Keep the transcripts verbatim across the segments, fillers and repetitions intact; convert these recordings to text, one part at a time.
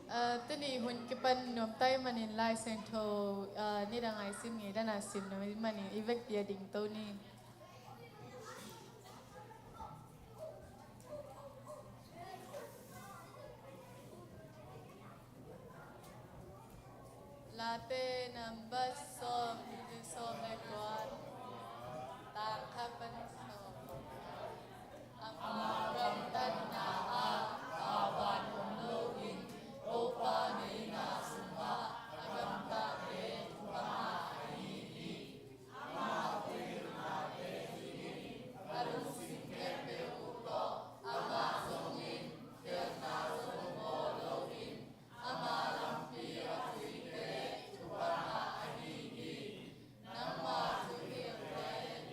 Ah, tuni hun kipan nuam tai manin Lai Siangtho, ah, nidang a i sim ngei dan a sim na manin i vekpi a dingto ni. Late nambat sawm, sawm le kua, tang khat pan sawm. Ama gamtatna ah tavuan om loin Topa ngeina sungah a gamtate thupha ngah ahi hi. Ama thuhilhnate zui-in a lungsim khempeuh uh tawh ama zongin, khialhna zong bawl loin ama lampi a zuite thupha ngah ahi hi. Nangma thuhilhte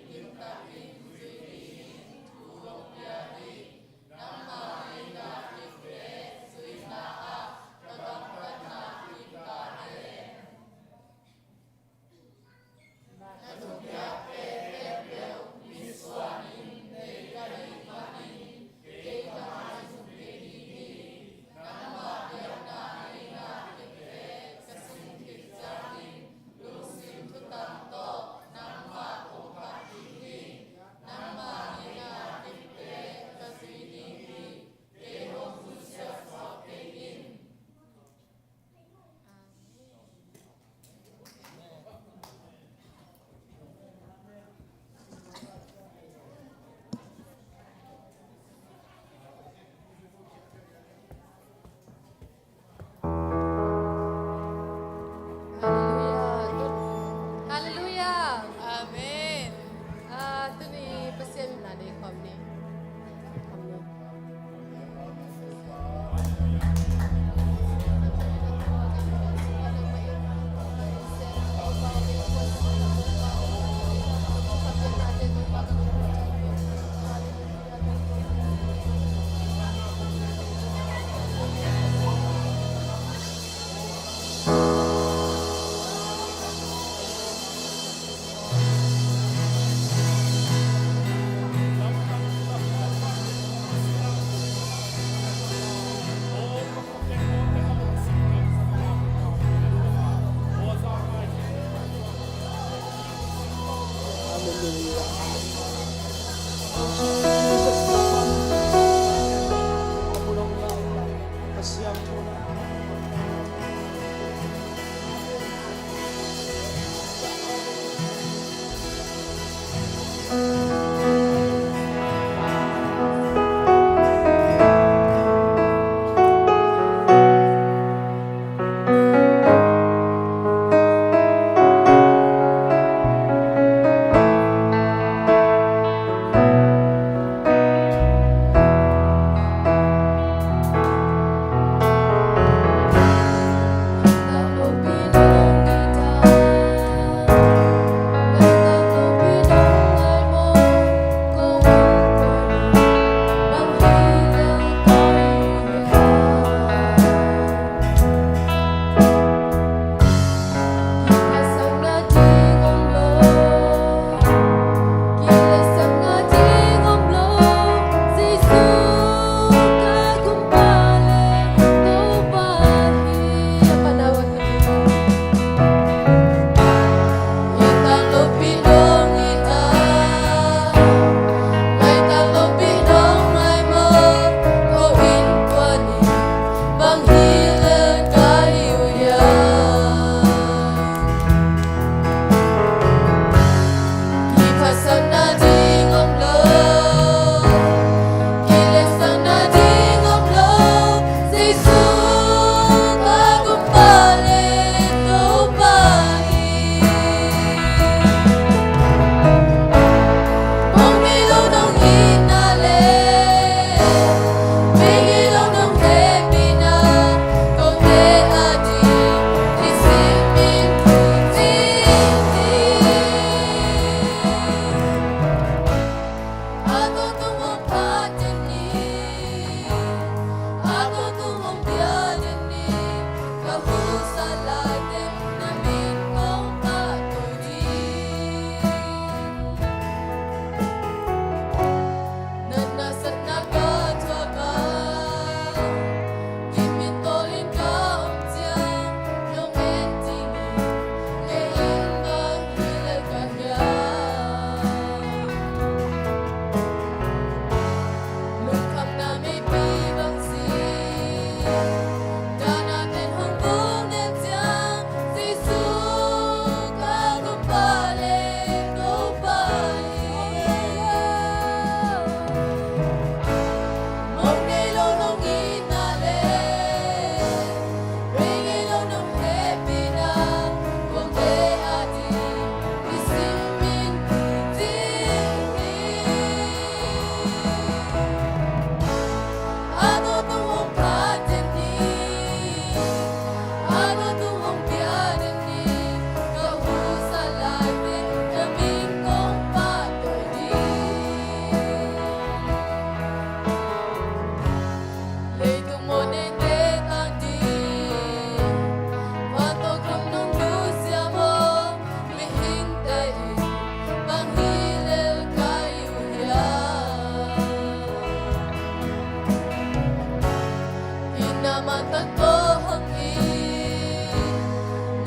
limtakin zui dingin thu hong pia hi.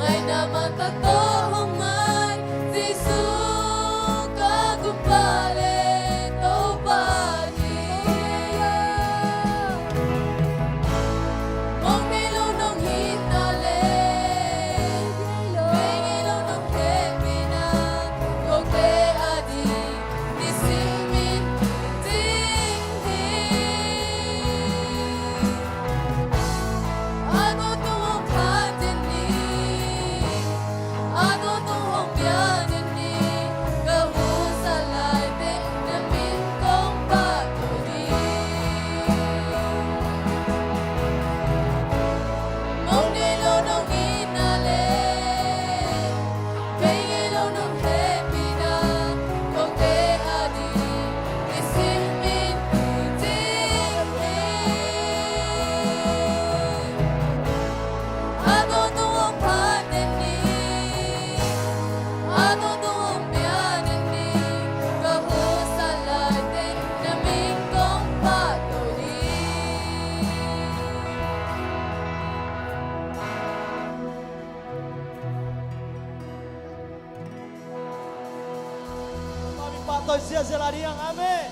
Nangmah taktak hong mai, Jesu ka Gumpa le Topa hi. Mong nei lo nong hihna le, mei ngei lo nong hehpihna, kote ading nisim in ding hi. A tawntungah hong phat den ni, a tawntungah hong piang den ni, ka husa lai teng na min kong phat den ni. Mong nei lo nong hihna le, mei ngei lo nong hehpihna, kote ading nisim in ding hi. A tawntungah hong phat den ni, a tawntungah hong piang den ni, ka husa lai teng na min kong phat den ni. Topa min pahtawi ziahziah lai ding. Amen.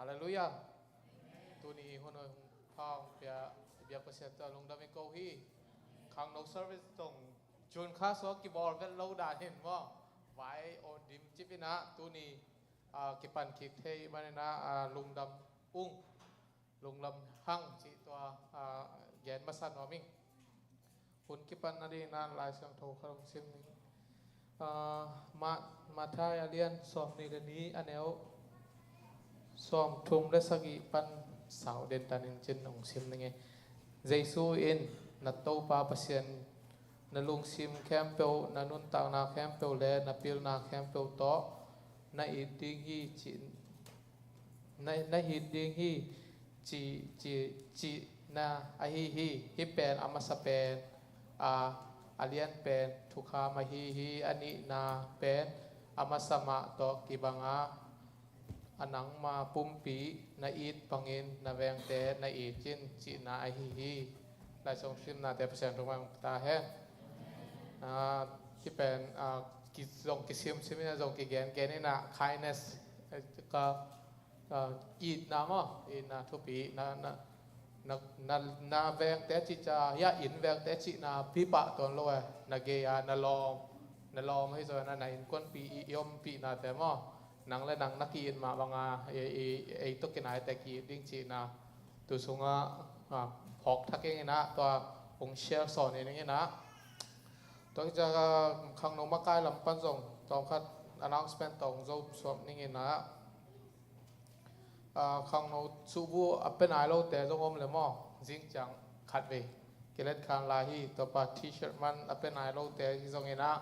Halleluiah. Tuni hun hong pha hong pia i biak Pasian tawh lungdam i ko hi. Khangno service tawh June kha sua kibawl vet lo dan hin maw, vai aw dim cip in ah tuni, ah, kipan kik thei man in ah, ah, lungdam ung, lungdam hang cih tua, ah, gen masa nuam ing. Hun kipan nading in ah Lai Siangtho khat hong sim ning. Ah, Ma-, Matthai a lian sawmnih le nih a neu sawmthum le sagih pan sau den tan in cin hong sim ning e. Jesu in, "Na Topa Pasian na lungsim khempeuh, na nuntakna khempeuh le na pilna khempeuh tawh na it ding hi," ci, na, na it ding hi, ci, ci, cihna ahi hi. Hih pen a masa pen, a, a lian pen thukham ahi hi. A nihna pen a masa mah tawh kibang a, a nangma pumpi na it bangin na vengte na it in, cihna ahi hi. Lai Siangtho simnate Pasian thupha hong pia ta hen. Ah, hih pen, ah, ki-, zong kisim sim in ah, zong kigen gen in ah, kindness, eh, ka, ah, itna maw, itna thupi, na, na, na, na, na vengte cih ca, ya, inn vengte cihna pi pah tuan lo e, na gei a, na lawm, na lawm ahi zongin ah, na innkuanpih i, i ompihnate maw, nang le nang na ki-it mah banga, ei, ei, ei tawh kinaite ki-it ding cihna. Tu sungah, ah, phawk thak ing in ah, tua hong share sawn ing in ah. Tua hi ciang, ah, khangno makai lam pan zong tawmkhat announcement tawh hong zo suak ning in ah. Ah, khangno suhbu a pia nai lote zong om le maw, zing ciang khat vei kilet khan lai hi. Tua pa T-shirt man a pia nai lote ahi zongin ah,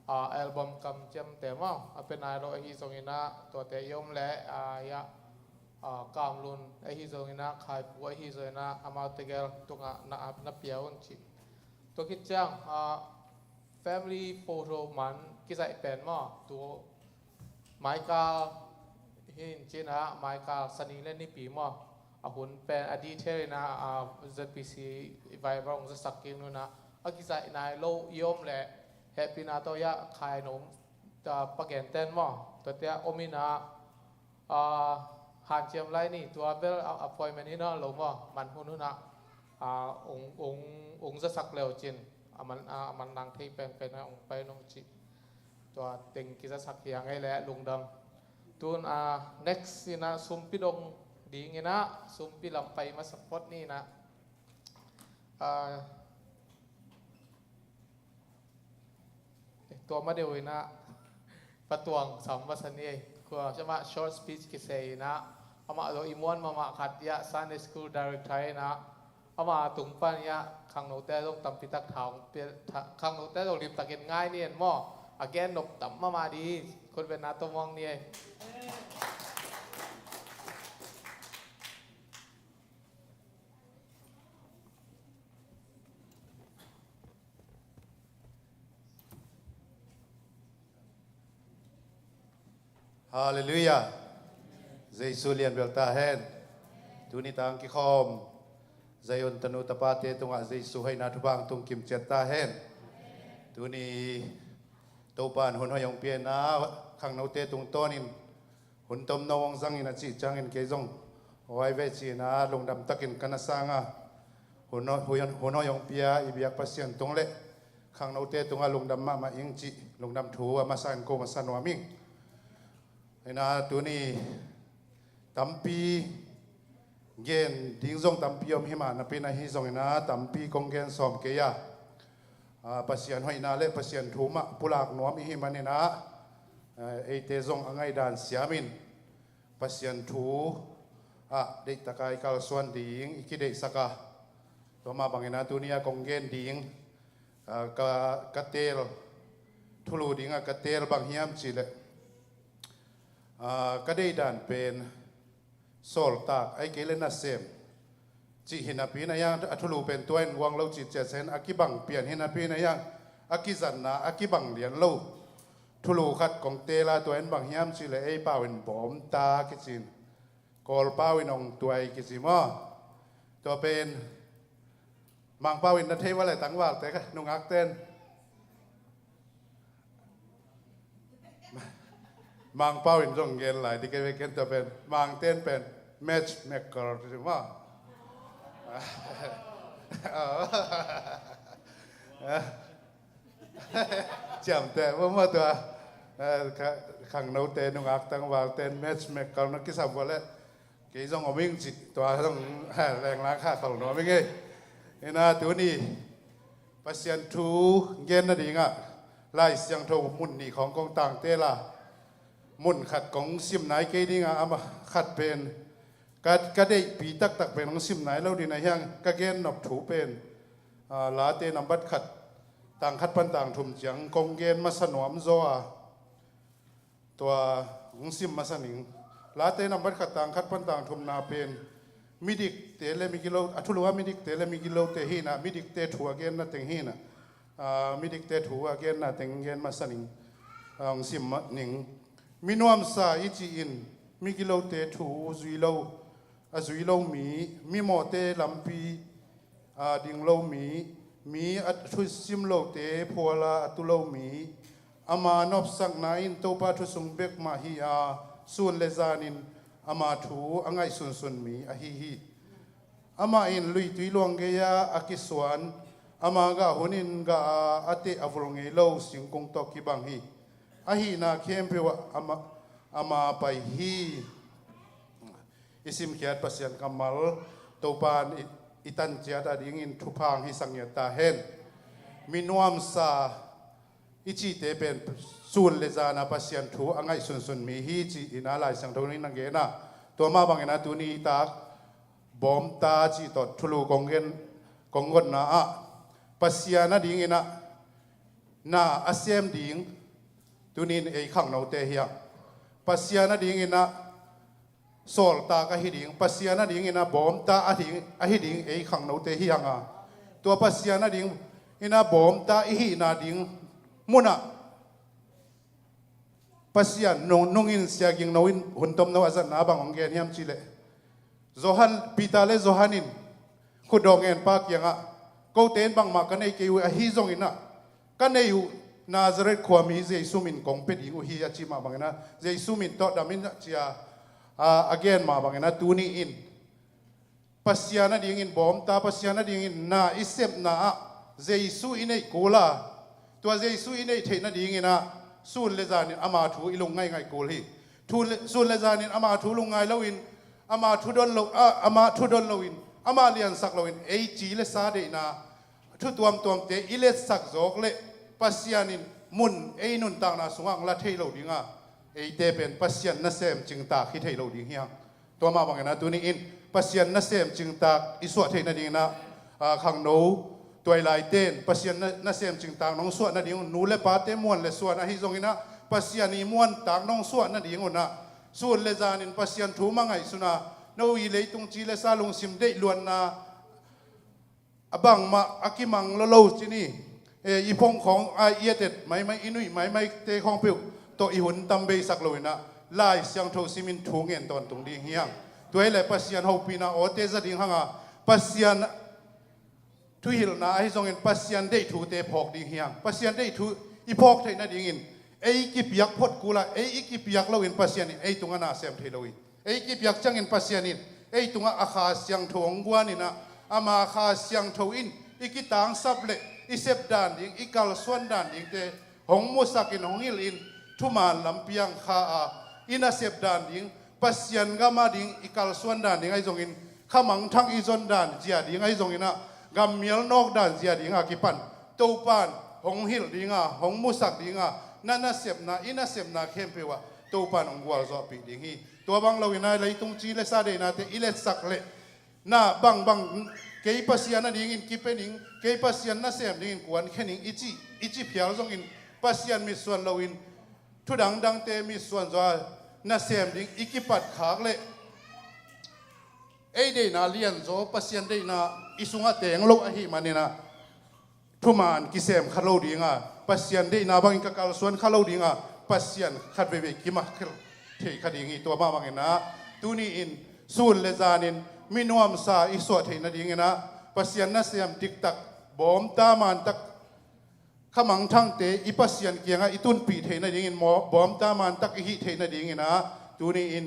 ah, album kam ciamte maw, a pia nai lo ahi zongin ah, tuate i om le, ah, ya, ah, Kamlun ahi zongin ah, Khaipu ahi zongin ah, amaute gel tungah na, na pia un ci. Tua khit ciang, ah, family photo man kizaih pen maw, tu maikal hi in cin ah, maikal Sani le Nipi maw, a hun pen a detail in ah, ah, Z P C Viber hong zasak kik un ah, a kizaih nai lo i om le hehpihna tawh ya khai nom, ah, pa genten maw, tuate om in ah, ah, hanciam lai ni, tua bel, ah, appointment hi nawn lo maw, man hun hun ah, ah, ong, ong, ong zasak le uh cin, a man, ah, a man nang thei penpen ah ong pai nong cih. Tua teng kizasak hi a, ngei le lungdam. Tun, ah, next in ah sumpi dong ding in ah, sumpi lam pai masa phot ni in ah, ah, tua ma deuh in ah, Pa Tuang sam masa ni ei. Kua, amah short speech kisei in ah, amah zong i muan mahmah khat, ya, Sunday School Director in ah, ama tung pan, ya, khangnote zong tampi tak tha hong pia, tha, khangnote zong limtakin ngai ni en maw. A gen nop tam mahmah di, khutbetna tawh muang ni ei. Halleluiah. Jesu lian bel ta hen. Tuni tang kikhawm Zion tanu tapate tungah Jesu hoihna thupha hong tung kim ciat ta hen. Tuni Topan hun hoih hong pia in ah, khangnote tungtawnin hun tomno hong zangin a cih ciangin kei zong huai ve ci-in ah lungdam takin ka na sang a, hun hoih, hun, hun hoih hong pia i biak Pasian tung le khangnote tungah lungdam mahmah ing cih lungdam thu a masa in ko masa nuam ing. Hi in ah tuni tampi gen ding zong tampi om hi mah napi in ah, hi zongin ah tampi kong gen sawm kei a, ah, Pasian hoihna le Pasian thu mah pulak nuam i hih manin ah, ah, eite zong a ngaihdan siamin Pasian thu ah deihtak a i kalsuan ding i kideihsak a, tua mah bangin ah tuni a kong gen ding, ah, ka, ka teel, thulu ding ah ka teel bang hiam cih leh, ah, ka deihdan pen sawltak ahih kei leh nasem cih hi napi in ah, a thulu pen tua in guang lo cih ciatsa in a kibang pian hi napi in ah, a kizatna a kibang lian lo thulu khat kong teel a, tua in bang hiam cih leh ei pau in bawmta kici in, Kawl pau in ong tuai kici maw. Tua pen Mangpau in na thei ua le, tangvalte ka nungakten. Mangpau in zong gen lai ding kei ve, ken tua pen Mangten pen Matchmaker ti maw? Ciamteh maw, maw tua. Khangnote, nungak tangvalte in matchmaker na kisam vua leh kei zong om ing ci, tua zong lenglang kha khol nuam ing ei. Ina tuni Pasian thu gen nadingah Lai Siangtho mun nih khawng kong tangte la, mun khat kong sim nai kei dingah, ama khat pen ka, ka deihpi taktak pen kong sim nai lo ding a hiang, ka gen nop thu pen, ah, Late nambat khat, tang khat pan tang thum ciang kong gen masa nuam zaw a, tua hong sim masa ning. Late nambat khat tang khat pan tang thumna pen midikte le migilo, a thulu a midikte le migilote hi inah, midikte thu a genna teng hi inah, ah, midikte thu a genna teng gen masa ning. Ah, hong sim ma-, ning. Minuamsa i ci-in migilote thu zui lo, a zui lo mi, mimawhte lampi a ding lo mi, mi a thusim lote phuala a tu lo mi, ama nopsakna in Topa thu sung bek mah hi a, sun le zanin ama thu a ngaihsunsun mi ahi hi. Amah in luitui luang gei-a a kisuan, ama gah hunin gah a, a teh a vul ngei lo singkung tawh kibang hi. Ahihna khempeuh ah ama, ama pai hi. I simkhiat Pasian kammal Topa in i, i tanciat a dingin thupha hong hisak ngiat ta hen. Minuamsa i cihte pen sun le zana Pasian thu a ngaihsunsun mi hi ci-in a Lai Siangtho in a gen a. Tua mah bangin a tuni i tak bawmta cih tawh thulu kong gen, kong gotna ah Pasian a dingin ah na a sem ding tunin ei khangnote hi a. Pasian a dingin ah sawltak ahi ding, Pasian a dingin ah bawmta ahi, ahi ding ei khangnote hi hang a. Tua Pasian a dingin ah bawmta i hihna ding munah Pasian nung, nungin Sia Ging No in hun tomno a zatna bang hong gen hiam cihleh, Johan, Peter le Johan in khutdawh ngenpa kiangah, kote in bangmah ka nei kei uh, ahi zongin ah ka neih uh Nazareth khuami Jesu min kong pia ding uh hi, a cih mah bangin ah, Jesu min tawh dam in, a ci a, a, a gen mah bangin ah tuni in Pasian a dingin bawmta, Pasian a dingin na i sepna ah Jesu i neih kul a, tua Jesu i neih theih nadingin ah sun le zanin ama thu i lungngaih ngaih kul hi. Thu le, sun le zanin ama thu lungngai loin, ama thu don lo, a, ama thu don loin, ama liansak loin ei ci le sa deihna thu tuamtuamte i letsak zawk leh Pasian in mun ei nuntakna sungah hong la thei lo ding a, eite pen Pasian nasem cingtak hi thei lo ding hi hang. Tua mah bangin ah tuni in Pasian nasem cingtak i suah theih nadingin ah, a, khangno tuailaite in Pasian na, nasem cingtak nong suah nading uh, nu le pate muan le suan ahi zongin ah Pasian i muantak nong suah nading un ah sun le zanin Pasian thu mah ngaihsun a, no i leitung ci le sa lungsim deih luanna a bangmah a kimang lo lo ci ni, e, i phone khawng a i et et maimai, i nuih maimaite khawng peuh tawh i hun tam beisak loin ah Lai Siangtho simin thu ngen tawntung ding hi hang. Tua hi leh Pasian hopihna awte za ding hang a, Pasian thuhilhna ahi zongin Pasian deih thute phawk ding hi hang. Pasian deih thu i phawk theih nadingin ei kipiak phot kul a, ei i kipiak loin Pasian in ei tungah na sem thei lo hi. Ei kipiak ciangin Pasian in ei tungah a Kha Siangtho hong guan in ah, ama Kha Siangtho in i kitangsap leh i sep dan ding, i kalsuan dan dingte hong musak in, hong hilh in, thuman lampi ah hong kha a, i nasep dan ding, Pasian gam a ding i kalsuan dan ding ahi zongin, kha mangthang i zon dan zia ding ahi zongin ah, gam mial nawk dan zia ding a kipan Topa in hong hilh ding a, hong musak ding a, na nasepna, i nasepna khempeuh ah Topa in hong gualzawhpih ding hi. Tua bang loin ah leitung ci le sa deihnate i letsak leh na bangbang, kei Pasian a dingin kipia ning, kei Pasian nasem dingin kuankhia ning i ci, i ci phial zongin Pasian mitsuan loin thu dangdangte mitsuan zaw a nasem ding i kipat khak leh ei deihna lianzaw, Pasian deihna i sungah teng lo ahih manin ah thuman kisem kha lo ding a, Pasian deihna bangin ka kalsuan kha lo ding a, Pasian khat veivei kimat khelh thei kha ding hi. Tua mah bangin ah tuni in sun le zanin minuamsa i suah theih nadingin ah, Pasian nasem diktak bawmta mantak kha mangthangte i Pasian kiangah i tunpih theih nadingin maw, bawmta mantak i hih theih nadingin ah tuni in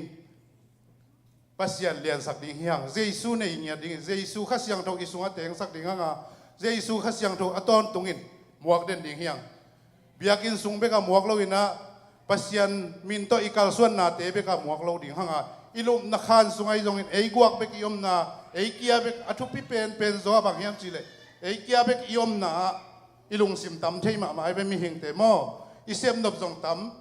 Pasian liansak ding hi hang. Jesu nei ngiat ding hi. Jesu Kha Siangtho i sungah tengsak ding hanga, Jesu Kha Siangtho a tawntungin muak den ding hi hang. Biakinn sung bekah muak loinah Pasian min tawh i kalsuannate bekah muak lo ding hanga, i lupna khan sungah i zongin ei guak bek i omna, ei kia bek a thupi penpen zaw a bang hiam cihleh, ei kia bek i omna ah i lungsim tam thei mahmah ai ve mihingte maw? I sepnop zong tam,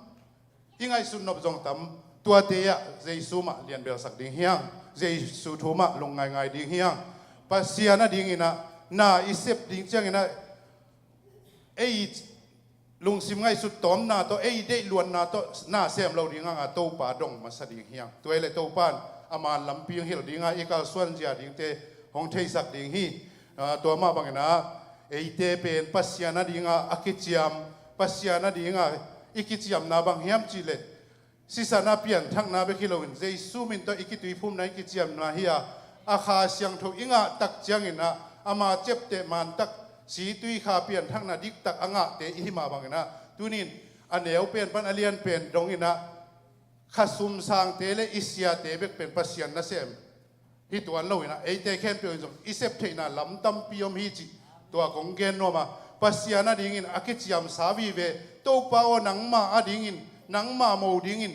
i ngaihsutnop zong tam. Tuate ah Jesu mah lianbelsak ding hi hang. Jesu thu mah lungngaingai ding hi hang. Pasian a dinginah na i sep ding cianginah ei lungsim ngaihsut tawmna tawh, ei deihluatna tawh na sem lo ding hanga Topa dong masa ding hi hang. Tua hi leh Topa in a man lampi hong hilh dinga i kalsuan zia dingte hong theisak ding hi. Ah, tua mah banginah eite pen Pasian a dinga a kiciam, Pasian a dinga i kiciamna bang hiam cihleh, sisan a pianthakna bek hi loin Jesu min tawh i kituiphumna i kiciamna hi a, a Kha Siangtho i ngah tak cianginah ama ciapteh mantak, si tui kha pianthakna diktak a ngahte i hi mah banginah tunin a neu pen pan a lian pen donginah kha sum sangte le i siate bek pen Pasian nasem hi tuan loinah eite khempeuh in zong i sep theihna lam tampi om hi cih tua kong gen nuam a, Pasian a dingin a kiciamsa vive. Topa aw, nangma a dingin, nangma mo dingin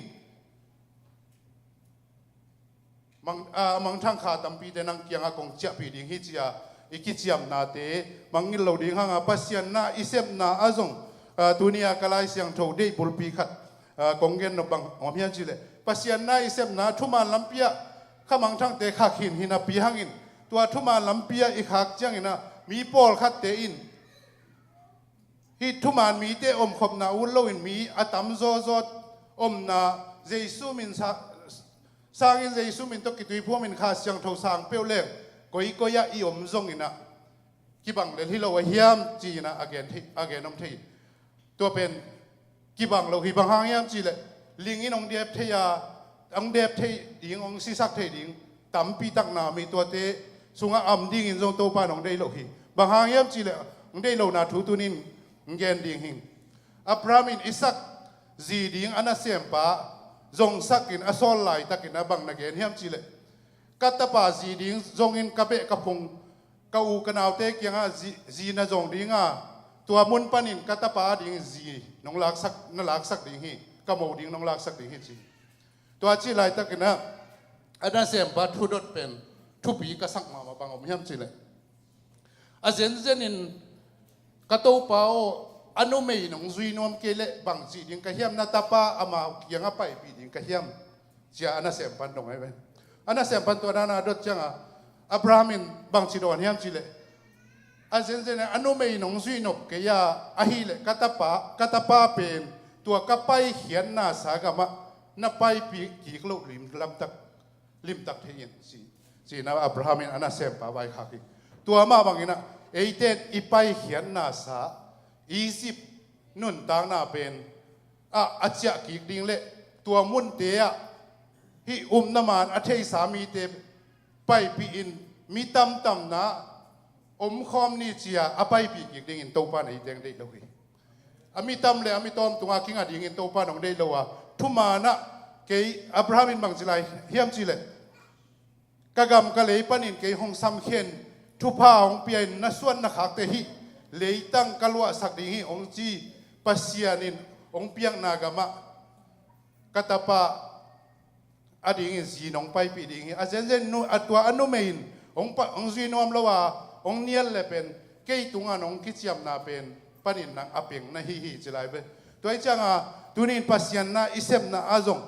mang, a, mangthang kha tampite nang kiangah kong ciahpih ding hi ci-a i kiciamnate mangngilh lo ding hanga, Pasian na i sepna ah zong, a, tuni-a ka Lai Siangtho deih bulpi khat, a, kong gen nop bang om hiam cihleh, Pasian na i sepna thuman lampi ah kha mangthangte khak hinhin a pi hangin, tua thuman lampi ah i khak cianginah mi pawlkhatte in hih thuman mite omkhopna ut loin mi a tam zawzawt omna, Jesu min sa-, sangin Jesu min tawh kituiphum in Kha Siangtho sang peuh leng koikoi ah i om zonginah kibang lel hi lo a hiam ci-inah a gen thei, a gen om thei. Tua pen kibang lo hi. Bang hang hiam cihleh, ling in hong dep thei a, hong dep thei ding, hong sisak thei ding tampi tak na om hi. Tuate sungah am dingin zong Topa in hong deih lo hi. Bang hang hiam cihleh, hong deih lohna thu tunin hong gen ding hi. Abraham in Isak zi ding a nasempa zongsakin a sawl laitakin a bang na gen hiam cihleh, ka tapa zi ding zongin ka beh ka phung, ka u ka naute kiangah zi, zi na zong dinga, tua mun panin ka tapa a dingin zi nong laksak, na laksak ding hi, ka mo ding nong laksak ding hi ci. Tua cih laitakinah a nasempa thudot pen thupi ka sak mahmah bang om hiam cihleh, a zenzenin ka Topa aw, a numei nong zui nuam kei leh bang cih ding ka hiam, na tapa ama kiangah paipih ding ka hiam, ci-a a nasempa in dong ai ve. A nasempa in tua na na dot cianga Abraham in bang ci dawn hiam cihleh, a zenzen a numei nong zuih nop kei a, ahileh ka tapa, ka tapa pen tua ka paikhiatna sa gamah na paipih kik loh lim lamtak, limtak thei in ci, ci-inah Abraham in a nasempa vaikhak hi. Tua mah banginah eite in i paikhiatna sa, Egypt nuntakna pen ah a ciah kik ding le tua munte ah hih upna man a theisa mite paipih in mi tamtamna omkhawm ni ci-a a paipih kik dingin Topa in eite deih lo hi. A mi tam le a mi tawm tungah kinga dingin Topa in hong deih lo a, thuman ah kei Abraham in bang ci lai hiam cihleh, ka gam ka lei panin kei hong samkhiain thupha hong pia-in na suan na khakte hih leitang ka luahsak ding hi hong ci Pasian in hong piakna gamah ka tapa a dingin zi nong paipih ding hi. A zenzen nu, a tua a numei in hong pa, hong zui nuam lo a hong nial le pen kei tungah nong kiciamna pen panin nang a peng na hi hi ci lai ve. Tua hi cianga tunin Pasian na i sepna ah zong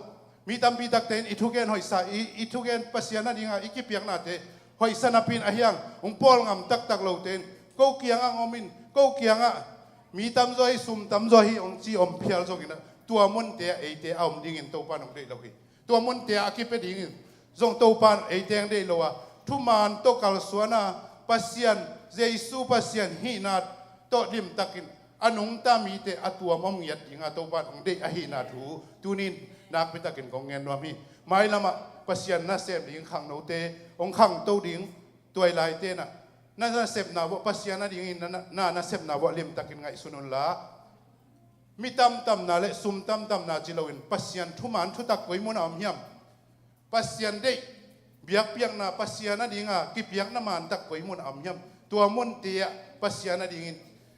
mi tampi takte in i thugen hoihsa, i, i thugen Pasian a dinga i kipiaknate hoihsa napi in ahi hang, hong pawlngam taktak lote in ko kiangah hong om in, ko kiangah mi tamzaw hi, sum tamzaw hi hong ci om phial zongin ah tua munte ah eite a om dingin Topa in hong deih lo hi. Tua munte ah a kipia dingin zong Topa in eite hong deih lo a, thuman tawh kalsuan a, Pasian, Jesu Pasian hihna tawh limtakin a nungta mite a tuam om ngiat dinga Topa in hong deih ahihna thu tunin nakpitakin kong ngen nuam hi. Mailamah Pasian nasem ding khangnote hong khangto ding, tua i laite in ah na nasepna vuah, Pasian a dingin na, na, na nasepna vuah limtakin ngaihsun unla, mi tamtamna le sum tamtamna ci loin Pasian thuman thutak koi munah om hiam? Pasian deih biakpiakna Pasian a dinga kipiakna mantak koi mun a om hiam? Tua munte ah Pasian a dingin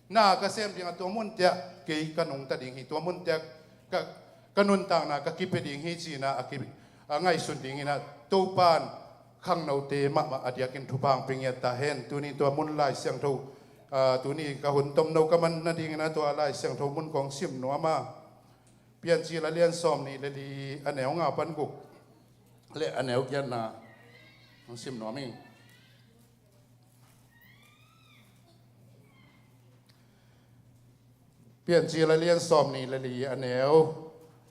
na ka sem dinga, tua munte ah kei ka nungta ding hi, tua munte ah ka, ka nuntakna ka kipia ding hi, ci-in ah a ki, a ngaihsun dingin ah Topa'n khangnote mahmah a diakin thupha hong pia ngiat ta hen. Tuni tua mun Lai Siangtho, ah, tuni ka hun tomno ka man nadingin ah tua Lai Siangtho mun kong sim nuam a, Piancil a lian sawmnih le li, a neu nga pan guk le a neu giatna hong sim nuam ing. Piancil a lian sawmnih le li, a neu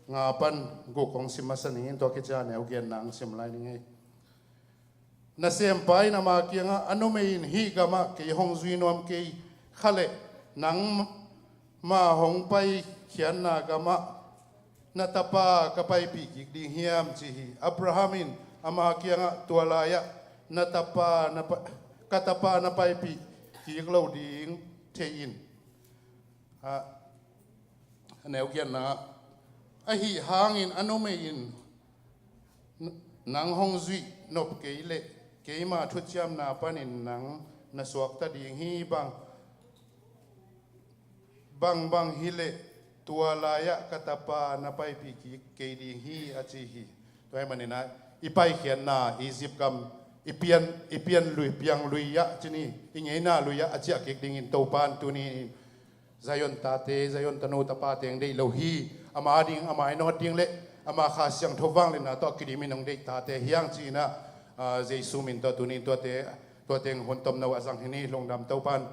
nga pan guk hong sim masa ning in, tua kici a neu giatna hong sim lai ning ei. Nasempa in ama kiangah, a numei in hih gamah kei hong zui nuam kei kha leh, nangma hong paikhiatna gamah na tapa ka paipih kik ding hiam, ci hi. Abraham in ama kiangah, tua lai-ah na tapa na pa, ka tapa na paipih kik lo ding thei in. A, a neu giatna ah, ahi hangin a numei in nang hong zuih nop kei leh, keima thuciamna panin nang na suakta ding hi. Bang, bangbang hileh tua lai-ah ka tapa na paipih kik kei ding hi, a ci hi. Tua ahih manin ah i paikhiatna Egypt gam, i pian, i pian lui, piang lui-ah ci ni, i ngeina lui-ah a ciah kik dingin Topa'n tuni Zion tate, Zion tanu tapa teng deih lo hi. Ama ding, ama i nawt ding le ama Kha Siangtho vangliatna tawh a kidim in hong deih tate hi hang, ci-in ah, ah, Jesu min tawh tuni tuate, tua teng hun tomno a zang hi ni. Lungdam. Topa'n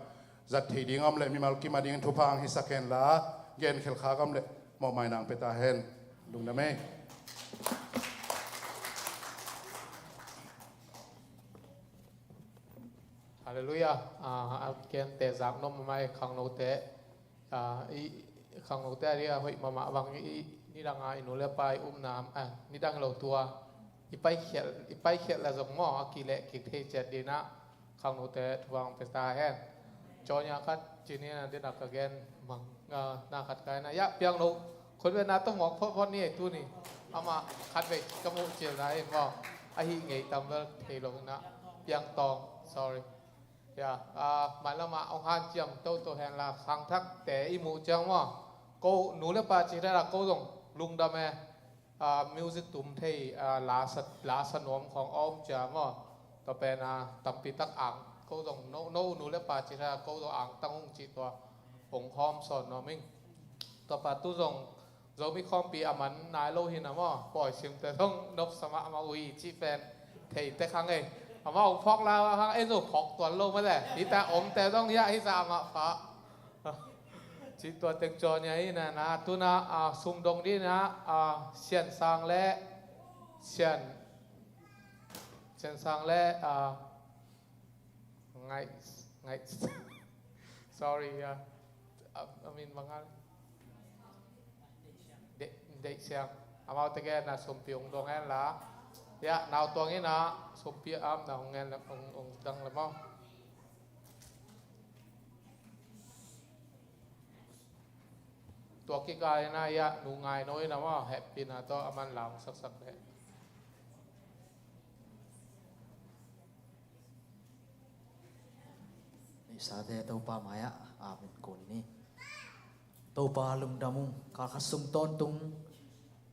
zat thei ding a om le mimal kim a ding thupha hong hisak hen la, gen khelkhak a om le mawhmaina hong pia ta hen. Lungdam ei. Halleluiah. Ah, a kente zak nuam mahmah ei, khangnote. Ah, i, khangnote a dia hoih mahmah bang i, nidang a i nu le pa i upna, ah, nidang lo tua i paikhiat, i paikhiat la zong maw, a kileh kik thei ciat dingin ah khangnote thupha hong pia ta hen. Cawnia khat ci ni, na dena ka gen mang, ah, na khat kai na, ya, piang lo. Khut ve na tawh mawk photphot ni ei tuni. Amah khat vei ka muh cil na ei maw. Ahi ngei tam vel thei lo na. Piang tawng, sorry. Ya, ah, mailam ah hong hanciam toto hen la, khangthakte i muh ciang maw, ko nu le pa ci hi ta la, ko zong lungdam e. Ah, music tum thei, ah, la sa, la sa nuam khawng a om cia maw. Tua pen, ah, tampi tak ang, ko zong no, no nu le pa ci hi ta la, ko zong angtang ung cih tua hong hawm sawn nuam ing. Tua pa tu zong Zomi khawmpi a man nai lo hi na maw, pawi simte zong nopsa mahmah uh hi cih pen thei tek hang ei. Amah hong phawk lai hang, ei zong phawk tuan lo mah leh, hihte a omte zong hiah hi sa amah pha. Cih tua teng cawnia hi na, na tu na, ah, sumdong ding na, ah, Sian Sang le, Sian, Sian Sang le, ah, Ngaih, Ngaih, sorry, ya. A, a min bang a, Deih, Deih Siang. Amau tegel na sumpi hong dong hen la. Ya, nau tuang in a, sumpi a om na hong ngen le, hong, hong dang le maw. Tua kikal in a, ya, nu Ngai No in a maw, hehpihna tawh a man la hong saksak leh. Neihsate Topa mai-ah amen kun ni. Topa lungdam ung. Kal khat sung tawntung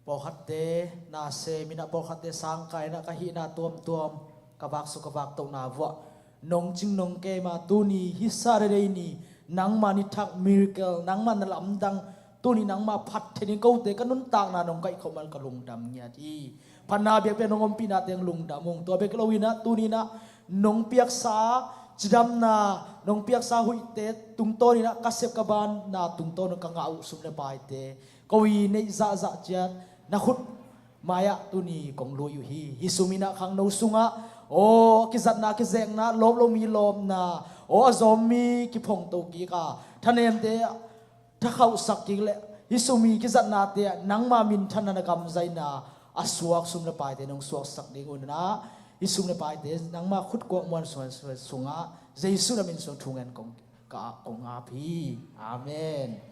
pawlkhatte na sem in a, pawlkhatte sangkah in a, ka hihna tuamtuam, ka vaksuk ka vaktohna vuah nong cing nong kem a, tuni hih Saturday ni nangma ni thak miracle, nangma na lamdang, tuni nangma phat theih ding kote ka nuntakna nong kaihkhawm a ka lungdam ngiat hi. Phatna biakpiak nong ompihna teng lungdam ung. Tua bek lo in a, tuni in a nong piaksa cidamna, nong piaksa huihte tungtawn in a, ka sep ka banna tungtawn in ka ngah uh sum le paite, ko i neih zahzah ciat na khut mai-ah tuni kong lui uh hi. Hih sum in a khangno sungah, aw, kizatna kizekna, lawp lo mi lawpna, aw, a zawm mi kiphongto kik a, thanemte thakhauhsak kik leh, hih sum i kizatnate ah nangma minthanna na gamzaina a suak sum le paite nong suaksak ding un a, hih sum le paite nangma khutkuak muan sung, sungah Jesu na min sung thungen kong ka, kong ap hi. Amen.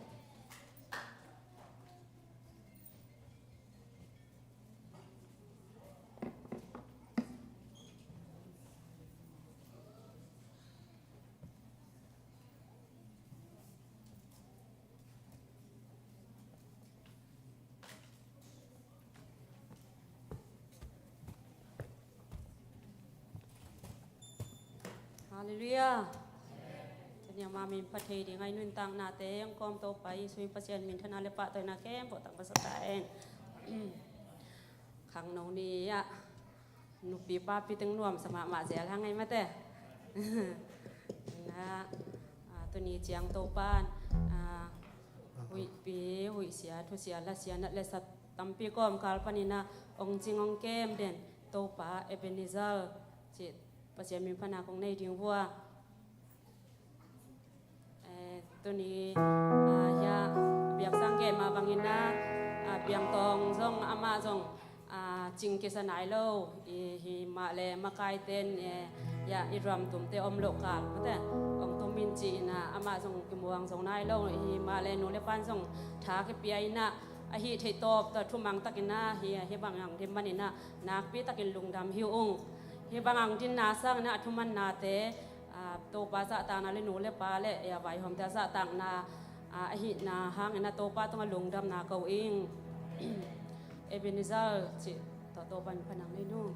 Halleluiah. Tuni a ma min phat thei ding a i nuntaknate hong kawm Topa Jesuh in Pasian minthanna le pahtawina khempeuh tang pasa ta hen. Khangno ni ah nupi papi teng nuamsa mahmah zel hang ei mate. Na, ah, tuni ciang Topa in, ah, huihpi huihsia thusia lasia nat le sat tampi kawmkal panin ah hong cing hong kem den Topa Ebenezer cih Pasian min phatna kong nei ding vua. Eh, tuni, ah, hiah biaksang gei mah bangin ah, ah, piangtawng zong amah zong, ah, cing kisa nai lo. I hi mah le makaiten, eh, hiah i ramtumte om loh kal mate hong tum in ci-in ah amah zong kimuang zo nai lo. I hi mah le nu le pan zong tha kipia in ah a hih theih tawp tawh thumang takin ah hi, hi bang ang din manin ah nakpi takin lungdam hi ung. Hi bang ang dinna sangin ah a thumannate, ah, Topa zahtakna le nu le pa le, eh, a vaihawmte a zahtakna, ah, ahihna hangin ah Topa tungah lungdamna ko ing. Ebenezer cih tawh Topa min phatna nei nu.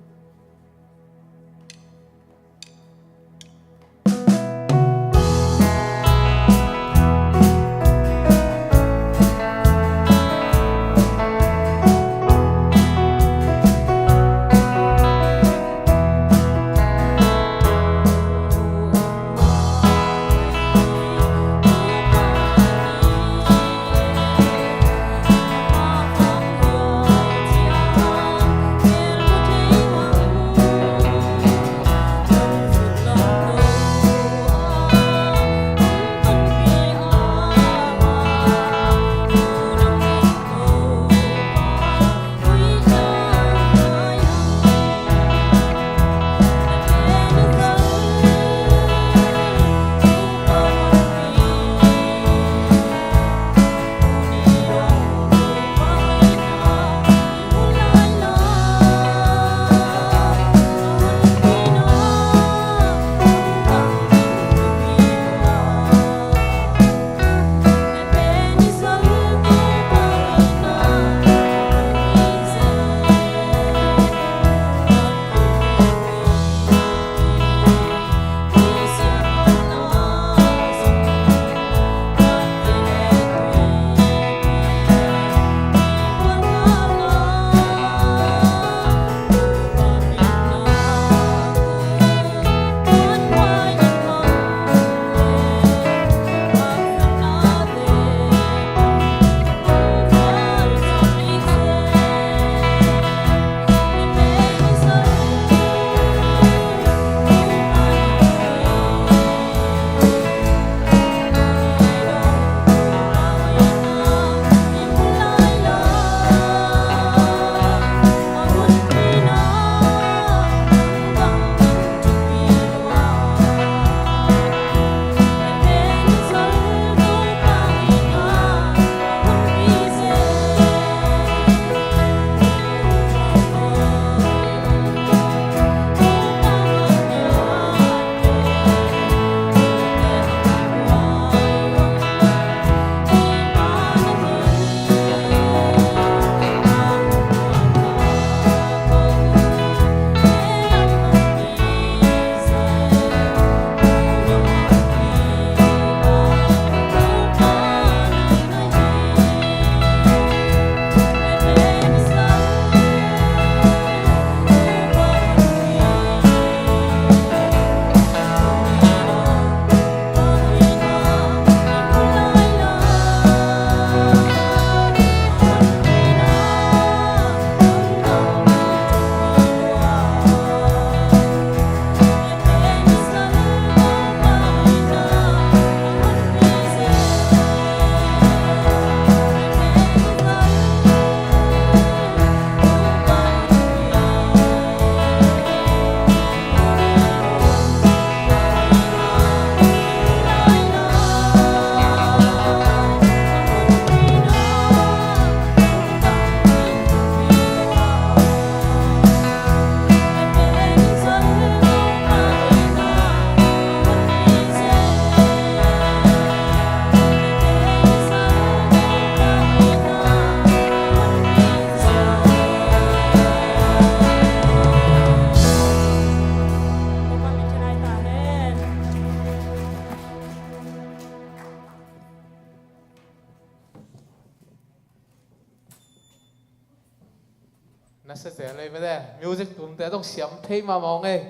Na se se lei mete music tumte dong siam thei ma mong ei.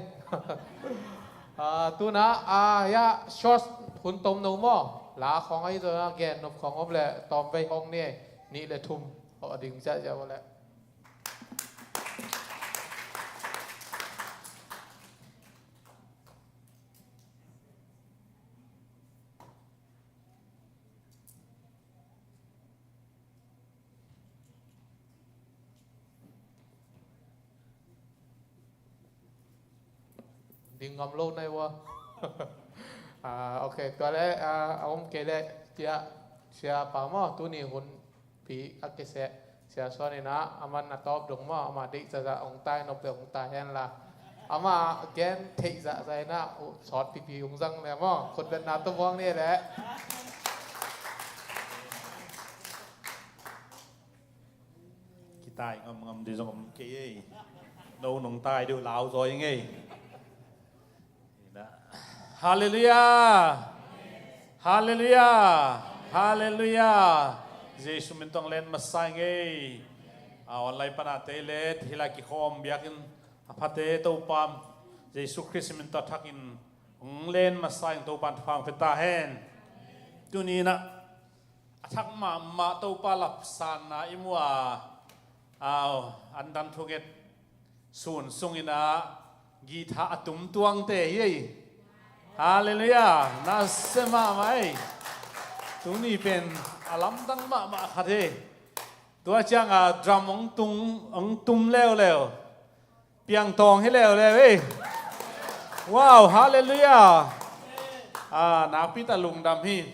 Ah, tuna ah ya short hun tom no mo la khong ai to na gen nop khong om le tom vei hong ni ei. Ni le thum ho ding cha cha le. Ding ngam lo nai wa. Ah, ok, tua le ah, a om kei le tia sia pa mo tuni hun pi a kese sia suan ina aman na top dong mo ama dei za za ong tai nop de ong tai hen la ama gen thei za za ina u sot pi pi ung zang le mo khut ben na to buang ni le. Kitai ngam ngam di zong om kei ei. No nong tai di lau zoi ngei. Halleluia. Halleluia. Halleluia. Jesu min tong len masai ngei. A online pana te let hila kikhom biakin a phate Topa Jesu Christ min to thakin ong len masai Topa thupha ong peta hen. Tuni na a thak mahmah Topa lapsanna i mua. Au, an dan thunget sun sungina githa a tum tuangte hi ei. Halleluia. Na se mahmah ei. Tuni pen a lamdang mahmah khat hi. Tua cianga drum ong tung ong tum leuleu. Piangtawng hi leuleu ei. Wow, halleluia. Ah, nakpi ta lungdam hi.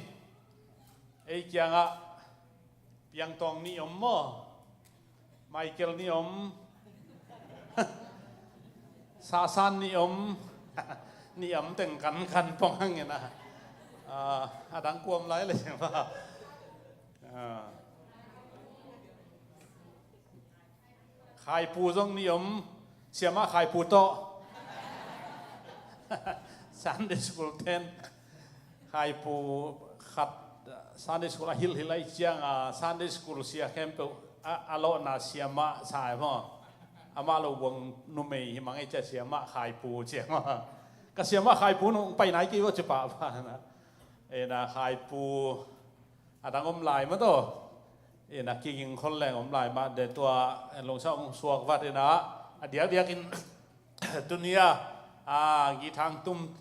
Ei kiangah Piangtawng ni om maw? Michael ni om. Sasan ni om. Ni om teng kan kan pong hangin a. Ah, a dang kuam lai le sing ba. Ah. Khaipu zong ni om. Siamah Khaipu tawh. Sunday school ten. Khaipu khat Sunday school a hilhhilh ahi cianga Sunday school sia khempeuh a, a lawhna siamah sa e maw? Amah lo buang numei hi mang ei cia siamah Khaipu cia maw? Ka siamah Khaipu nung pai nai kei ua ci pahpah na. Ena Khaipu a dang om lai mah tawh. Ena kiging khol leng om lai mah de tua lungsa ong suak vat ena a diakdiakin tunia a githang tum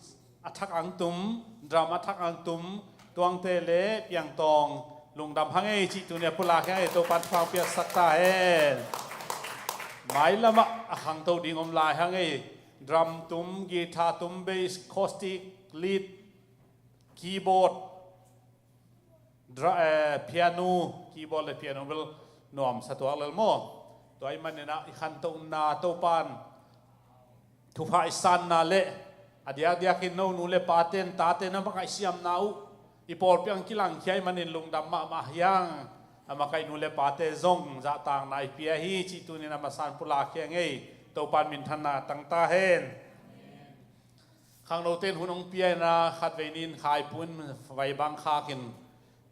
a thak ang tum drum a thak ang tum tuangte le piangtawng lungdam hang ei cih tunia pulak hang ei Topan thupha piaksak ta hen. Mailamah a khangto ding om lai hang ei drum tum guitar tum bass acoustic lead keyboard dra- eh, piano keyboard le piano bel nuam sa tuak lel maw? Tua i maninah i khantohna Topan thupha i sanna le a diakdiakin no nu le paten taten a makaih siamna uh i pawlpi ang kilangkhia i manin lungdam mahmah hiang. A makaih nu le pate zong zahtakna i pia hi cih tunin a masan pulak hiang ei. Topan minthanna tangta hen. Khangnote in hun hong pia ina khatvei nin Khaipu in vaibang khakin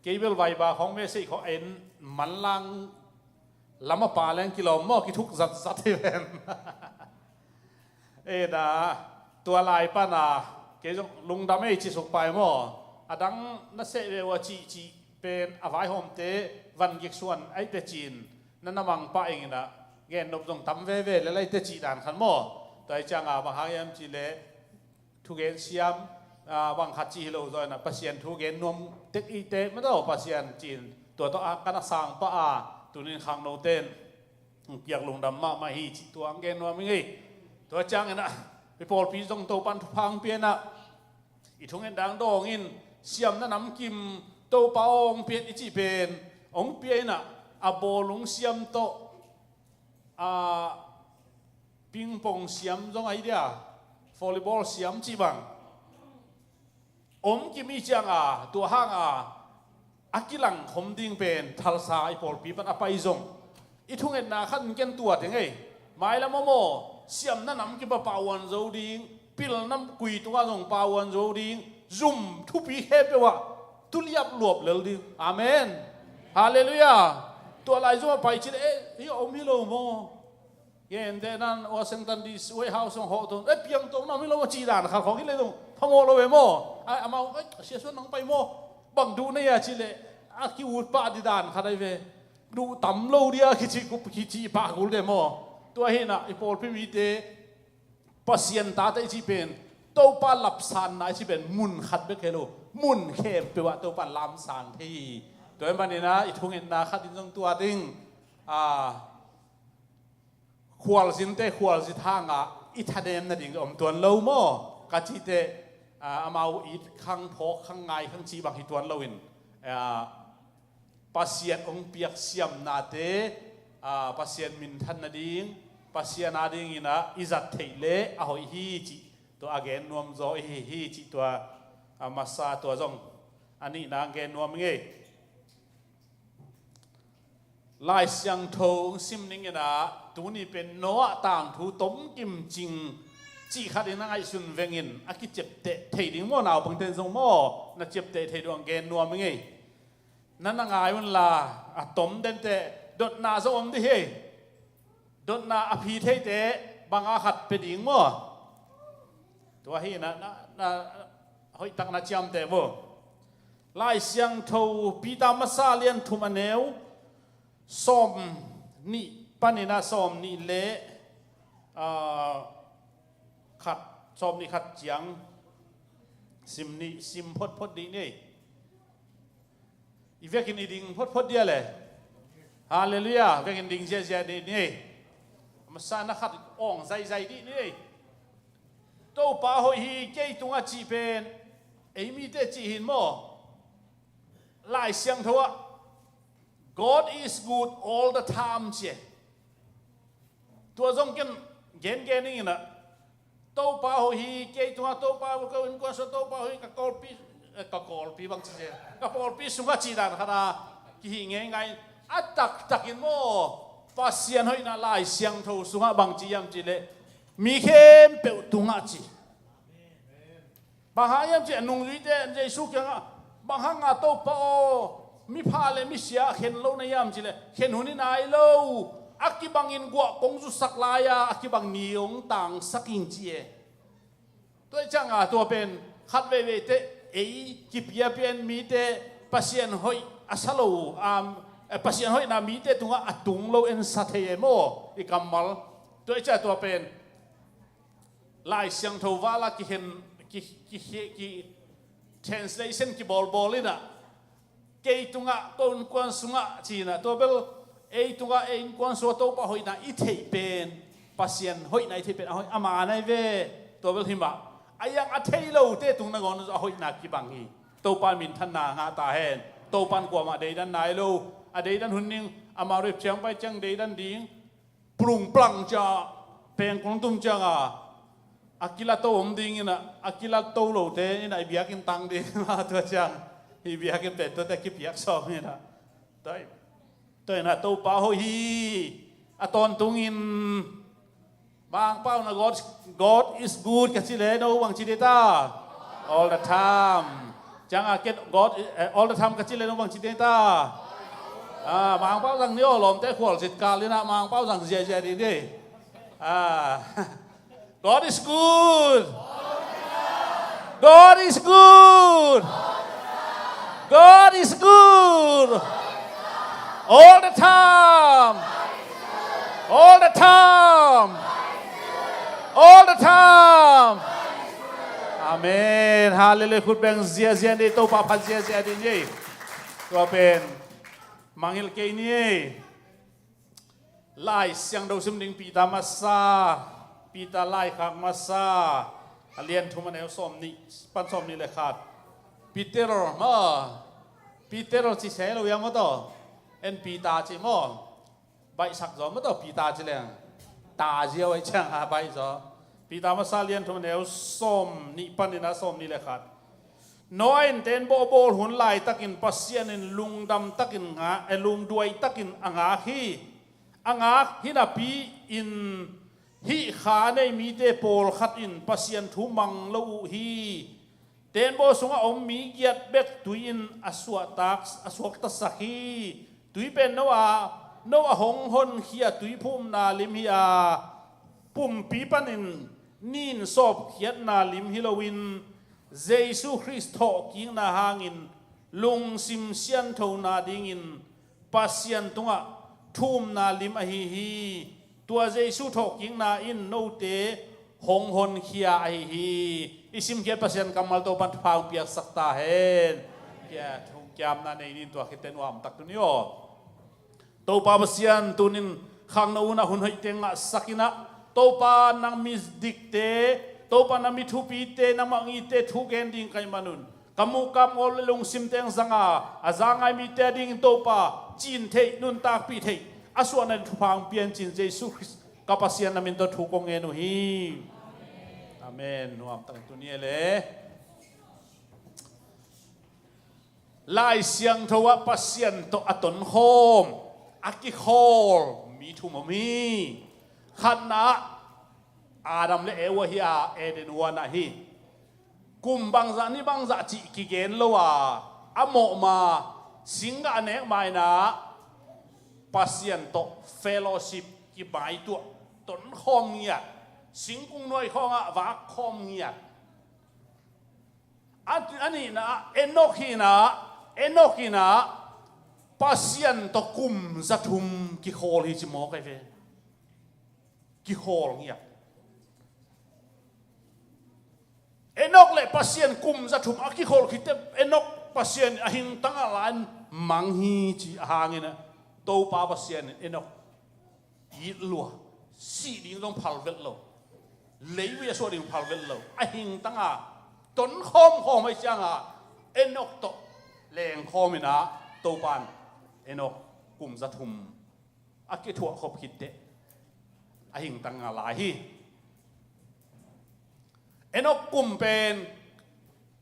kei bel vaiba khong message khong en manlang lam a pa leng kilawm maw kithuk zatzat hi ven. Ena tua lai pana kei zong lungdam ei ci suk pai maw a dang na seh ve ua cihcih pen a vaihawmte van gik suan aihte cin na na mangpah ing ina gen nop zong tam veve le laite cih dan khan maw? Tua i cianga bang hang hiam cih le thugen siam bang khat cih hi lo zaw ina Pasian thugen nuam tek ihte madaw Pasian cin tua tawh a kan a sang pah a tunin khangnote in piak lungdam mahmah hi cih tua ang gen nuam ing ei. Tua ciang ina i pawlpi zong Topan thupha ang pia ina i thungen dang dawng in siamna namkim Topa awng pian i cih pen hong pia ina a bawlung siam tawh a pingpong siam zong ahi dia volleyball siam cih bang om kim i cianga tua hanga a kilang khom ding pen thalsa i pawlpi pan a pai zong i thungetna khat in ken tua teng ei. Mailam a maw siamna namkim a pauan zo ding pilna kui tunga zong pauan zo ding zum thupi khempeuh ah tuliap luap lel ding. Amen. Halleluia. Tua lai zong a pai cin eh hi a om hi lo maw? Gentehna in Washington D C White House hong hawh tun, eh, piang to na mi lo a ci dan khat khawng hi le zong phamawh lo ve maw? Ai, amau, eh, Sia Suan nang pai maw? Bang duh na hia ci leh a ki-ut pah di dan khat ai ve. Duh tam lo dia kici, kici pah kul de maw? Tua hi na i pawlpi mite Pasian tate i cih pen Topa lapsanna i cih pen mun khat bek hi lo, mun khempeuh ah Topa lamsang thei hi. Tua hi manin ah i thungetna khat in zong tua ding, a, khualzinte khualzin hangah i thanem nading om tuan lo maw? Ka cih teh, a, amau it khang, phawk khang, ngai khang cih bang hi tuan loin, a, Pasian hong piak siamnate, a, Pasian minthan nading, Pasian adingin ah i zat theih leh a hoih hi cih tua a gen nuam zaw i hi hi cih tua, a, masa tua zong a nihna gen nuam i ngei. Lai Siangtho hong sim ning in ah tuni pen Noah tangthu tomkim cing cih khat in a ngaihsun vengin a kiciapteh thei ding maw, naupangte in zong maw, na ciapteh thei ding hong gen nuam i ngei. Na na ngai un la, a tom den teh dotna zong om ding hi. Dotna a phi theite bang a khat pia ding maw? Tua hi na, na, na hoihtak na ciamteh maw? Lai Siangtho Peter masa lian thum a neu sawm nih panin ah sawm nih le, ah, khat, sawm nih khat ciang sim nih, sim photphot dih ni. I vekin i ding photphot dia le. Halleluiah. Vekin ding ziahziah dih ni. Masa na khat awng zaizai dih ni. Topa hoih hi kei tungah cih pen ei mite cih hin maw? Lai Siangtho ah God is good all the time ci e. Tua zong ken gengen ning in ah Topa hoih hi kei tungah, Topa ka innkuan sungah Topa hoih, ka kawlpi, eh, ka kawlpi bang ci sia, ka pawlpi sungah cih dan khat a kihih ngeingai in, a taktakin maw Pasian hoihna Lai Siangtho sungah bang ci hiam cih leh mi khempeuh tungah ci. Bang hang hiam cih a nungzuite Jesu kiangah, bang hang a Topa aw, mipha le misia a khen lo na hiam cih leh khen hun hi nai lo, a kibangin guah kong zusak lai-a a kibang ni hong tangsak ing ci e. Tua hi cianga tua pen khat veivei teh ei kipiapia in mite Pasian hoih a sa lo, um, eh, Pasian hoihna mite tungah a tung lo en sa thei e maw i kammal. Tua hi cianga tua pen Lai Siangtho vala kihen, ki, ki, ki, ki translation kibawlbawl in ah kei tungah, ko innkuan sungah ci in ah, tua bel ei tungah, ei innkuan sungah Topa hoihna i theih pen, Pasian hoihna i theih pen a hoih ama nai ve. Tua bel hi mah, a iang a thei lote tung nangawn a hoihna kibang hi. Topa minthanna ngah ta hen. Topa in kuamah deidan nai lo. A deidan hun ding, amah rep ciang pai ciang deidan ding. Plungplang cia pengkung tum cianga a kilato om dingin ah, a kilato lote in ah i biakinn tang ding a, tua ciang i biakinn pen tuate kipiak sawm in ah. Tua in ah Topa hoih hi. A tawntungin Mangpau na God, God is good ka ci le no bang ci ding ta? All the time. Cianga ken God, eh, all the time ka ci le no bang ci ding ta? Ah, Mangpau zang ni aw, lawmte khualzin kal in ah Mangpau zang ziahziah ding ni. Ah. God is good. God is good. God is good. All the time. All the time. All the time. Amen. Halleluiah. Khut beng ziahziah ni, Topa phat ziahziah ni. Tua pen mangngilh kei ni. Lai Siangtho sim ding Peter masa, Peter laikhak masa, a lian thum a neu sawm nih pan sawm nih le khat. Peter maw, Peter ci se lo ia maw taw, en Peter ci maw, baihsak zaw maw taw, Peter ci leng ta ziau ai ciang a baih zaw. Peter masa lian thum a neu sawm nih panin a sawm nih le khat. Noah in teenbaw bawl hun laitakin Pasian in lungdam takin nga, eh, lungduai takin a ngak hi. A ngak hi napi-in hih kha nei mite pawlkhat in Pasian thu mang lo uh hi. Teenbaw sungah om mi giat bek tui in a suahtak, a suaktasak hi. Tui pen Noah Noah hong honkhia tuiphumna lim hi a, pumpi panin nin sawpkhiatna lim hi loin Jesu Khrist thawhkikna hangin lungsim sianthona dingin Pasian tungah thumna lim ahi hi. Tua Jesu thawhkikna in note hong honkhia ahi hi. I simkhiat Pasian kammal Topan thupha hong piaksak ta hen. Kia thungkiamna nei nin tua khit teh nuam tak tuni aw. Topa Pasian tunin khangno unah hun hoihte ngahsak inah, Topa nang mi dikte, Topa nang mi thupite, nangmah ngite thu gen ding ka hih manun ka muh ka ngawl le lungsim teng zanga, a za ngai mite a dingin Topa cin theih, nuntakpih theih a suahna ding thupha hong pia in ci-in Jesu Khrist ka Pasian na min tawh thu kong ngen uh hi. Amen. Nuam takin tuni e le Lai Siangtho ah Pasian tawh a tonkhawm, a kikhawl mi thum om hi. Khatna ah Adam le Eva hi a, Eden huan ah hi. Kum bangzah ni bangzah cih kigen lo a, a mawhma singgah a nek ma inah Pasian tawh fellowship kimaituah, tonkhawm ngiat, singkung nuai khawngah vakkhawm ngiat. A, a nihna ah Enok hi inah, Enok hi inah Pasian tawh kum za thum kikhawl hi ci mawk ahi ve. Kikhawl ngiat. Enok le Pasian kum za thum a kikhawl khit teh Enok Pasian a hingtang a la in mang hi ci a hangin ah Topa Pasian in Enok it lua, sih ding zong phal velh lo, leivui a suah ding phal velh lo, a hingtang a tonkhawm khawm ahih ciangah Enok tawh lengkhawm inah Topan Enok kum za thum a kithuah khop khit teh a hingtang a lai hi. Enok kum pen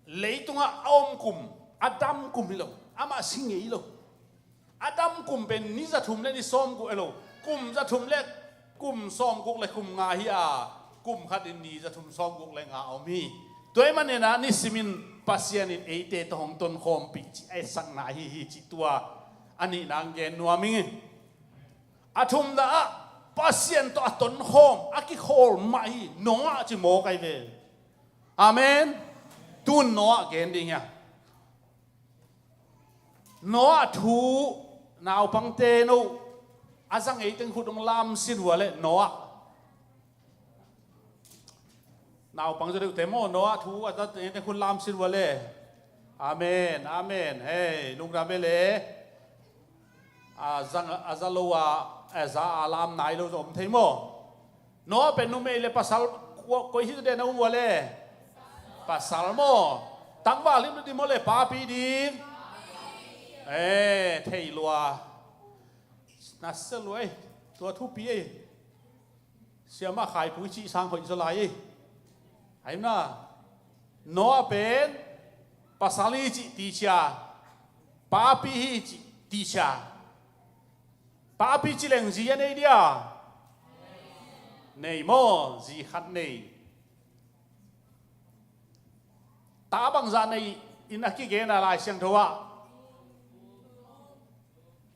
leitungah a om kum, a dam kum hi lo, amah si ngei lo. A dam kum pen ni za thum le ni sawmguk hi lo, kum za thum le kum sawmguk le kum nga hi a, kum khat in ni za thum sawmguk le nga a om hi. Tua ahih manin ah nisimin Pasian in eite tawh hong tonkhawmpih cih a etsakna ahi hi cih tua a nihna hong gen nuam ing. A thumna ah Pasian tawh a tonkhawm, a kikhawl mah hi Noah ci mawk ahi ve. Amen. Tun Noah gen ding hi a. Noah thu naupangte no a za ngei teng khut hong lamsit uh a leh Noah. Naupang zaw deuhte maw, Noah thu a za ngei teng khut lamsit uh a leh. Amen, amen. Hei, lungdam e le. A za, a za lo a, a za a lam nai lo zaw om thei maw? Noah pen numei le pasal kua, koi hi zaw den a um uh a leh? Pasal maw? Tangval hi ding maw le papi ding? Eh, thei lua. Nasia lua ei. Tua thupi ei. Siamah khaipui cih sang hoih zaw lai ei. Ahi na. Noah pen pasal hi cih ticia, papi hi cih ticia. Papi ci leng zi a nei dia? Nei maw, zi khat nei. Ta bangzah nei in a kigen a Lai Siangtho ah?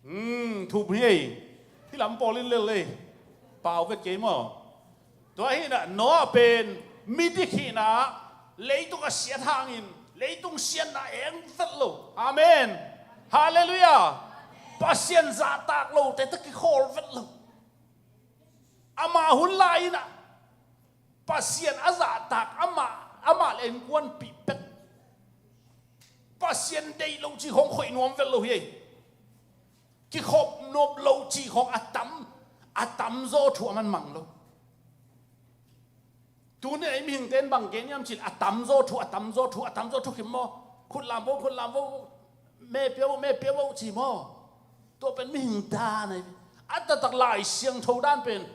Hmm, thum hi ei. Hih lam pawl in lel ei. Pau vet kei maw? Tua hi na, Noah pen midik hi na, leitung a siat hangin leitung siatna eng vet lo. Amen. Halleluiah. Pasian zahtak lote tawh kikhawl vet lo. Amah hun lai in ah Pasian a zahtak amah, amah le innkuanpih pek. Pasian deih lo cih khawng khoih nuam vet lo hi ei. Kikhop nop lo cih khawng a tam, a tamzaw thu a man mang lo. Tuni ei mihingte in bang gen hiam cih leh a tamzaw thu, a tamzaw thu, a tamzaw thu kim maw? Khut lam vo, khut lam vo, me pia vo, me pia vo ci maw? Tua pen mihing dan ahi. A taktak Lai Siangtho dan pen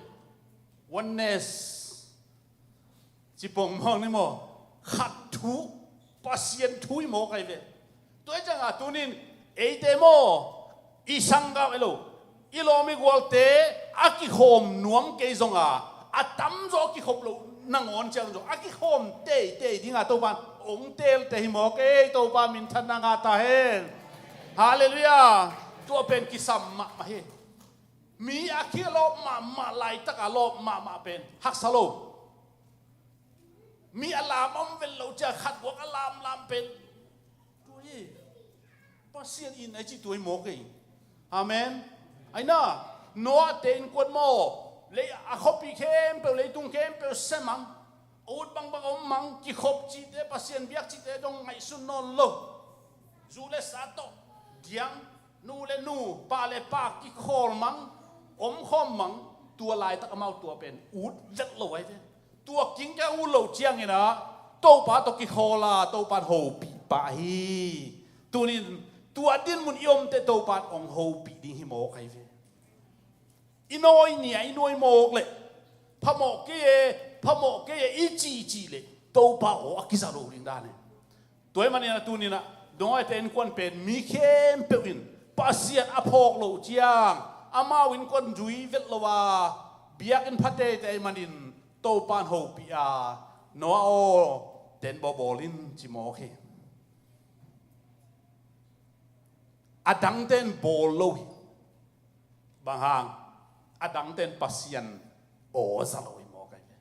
oneness. Ci pong mawk ni maw? Khat thu, Pasian thu hi mawk ahi ve. Tua hi ciangah tunin eite maw, i sanggam hi lo, i lawm i gualte a kikhawm nuam kei zonga, a tamzaw a kikhop loh nangawn ciang zong a kikhawm teitei dinga Topan hong teelte hi mawk ei. Topa minthanna ngah ta hen. Halleluiah. Tua pen kisam mahmah hi. Mi a kia lawp mahmah, laitak a lawp mahmah pen haksa lo. Mi a lam om vet lo cia khat guak a lamlam pen tua hi. Pasian in a cih tua hi mawk hi. Amen. Aina, Noah te innkuan maw, lei a khuapi khempeuh, leitung khempeuh semang, a ut bangbang om mang, kikhop cihte, Pasian biak cihte dong ngaihsun nawn lo. Zu le sa tawh diang, nu le nu, pa le pa kikhawl mang, omkhawm mang, tua laitak amau tua pen ut vet lo ahi ve. Tua kingkiang ut lo ciangin ah Topa tawh kikhawl a, Topa in hopih pah hi. Tunin tua dinmun i omte Topa in hong hopih ding hi mawk ahi ve. I nawi ni a i nawi mawk leh phamawh kei e, phamawh kei e i cihcih leh Topa aw a kiza lo ding dan e. Tua ahih manin a tunin ah Noah te innkuan pen mi khempeuh in Pasian a phawk loh ciang amau innkuan zui vet lo a, biakinn pha teitei ahih manin Topa in hopih a, Noah aw, tent bawl in ci mawk hi. A dangte in bawl lo hi. Bang hang? A dangte in Pasian aw za lo hi mawk ahi ve.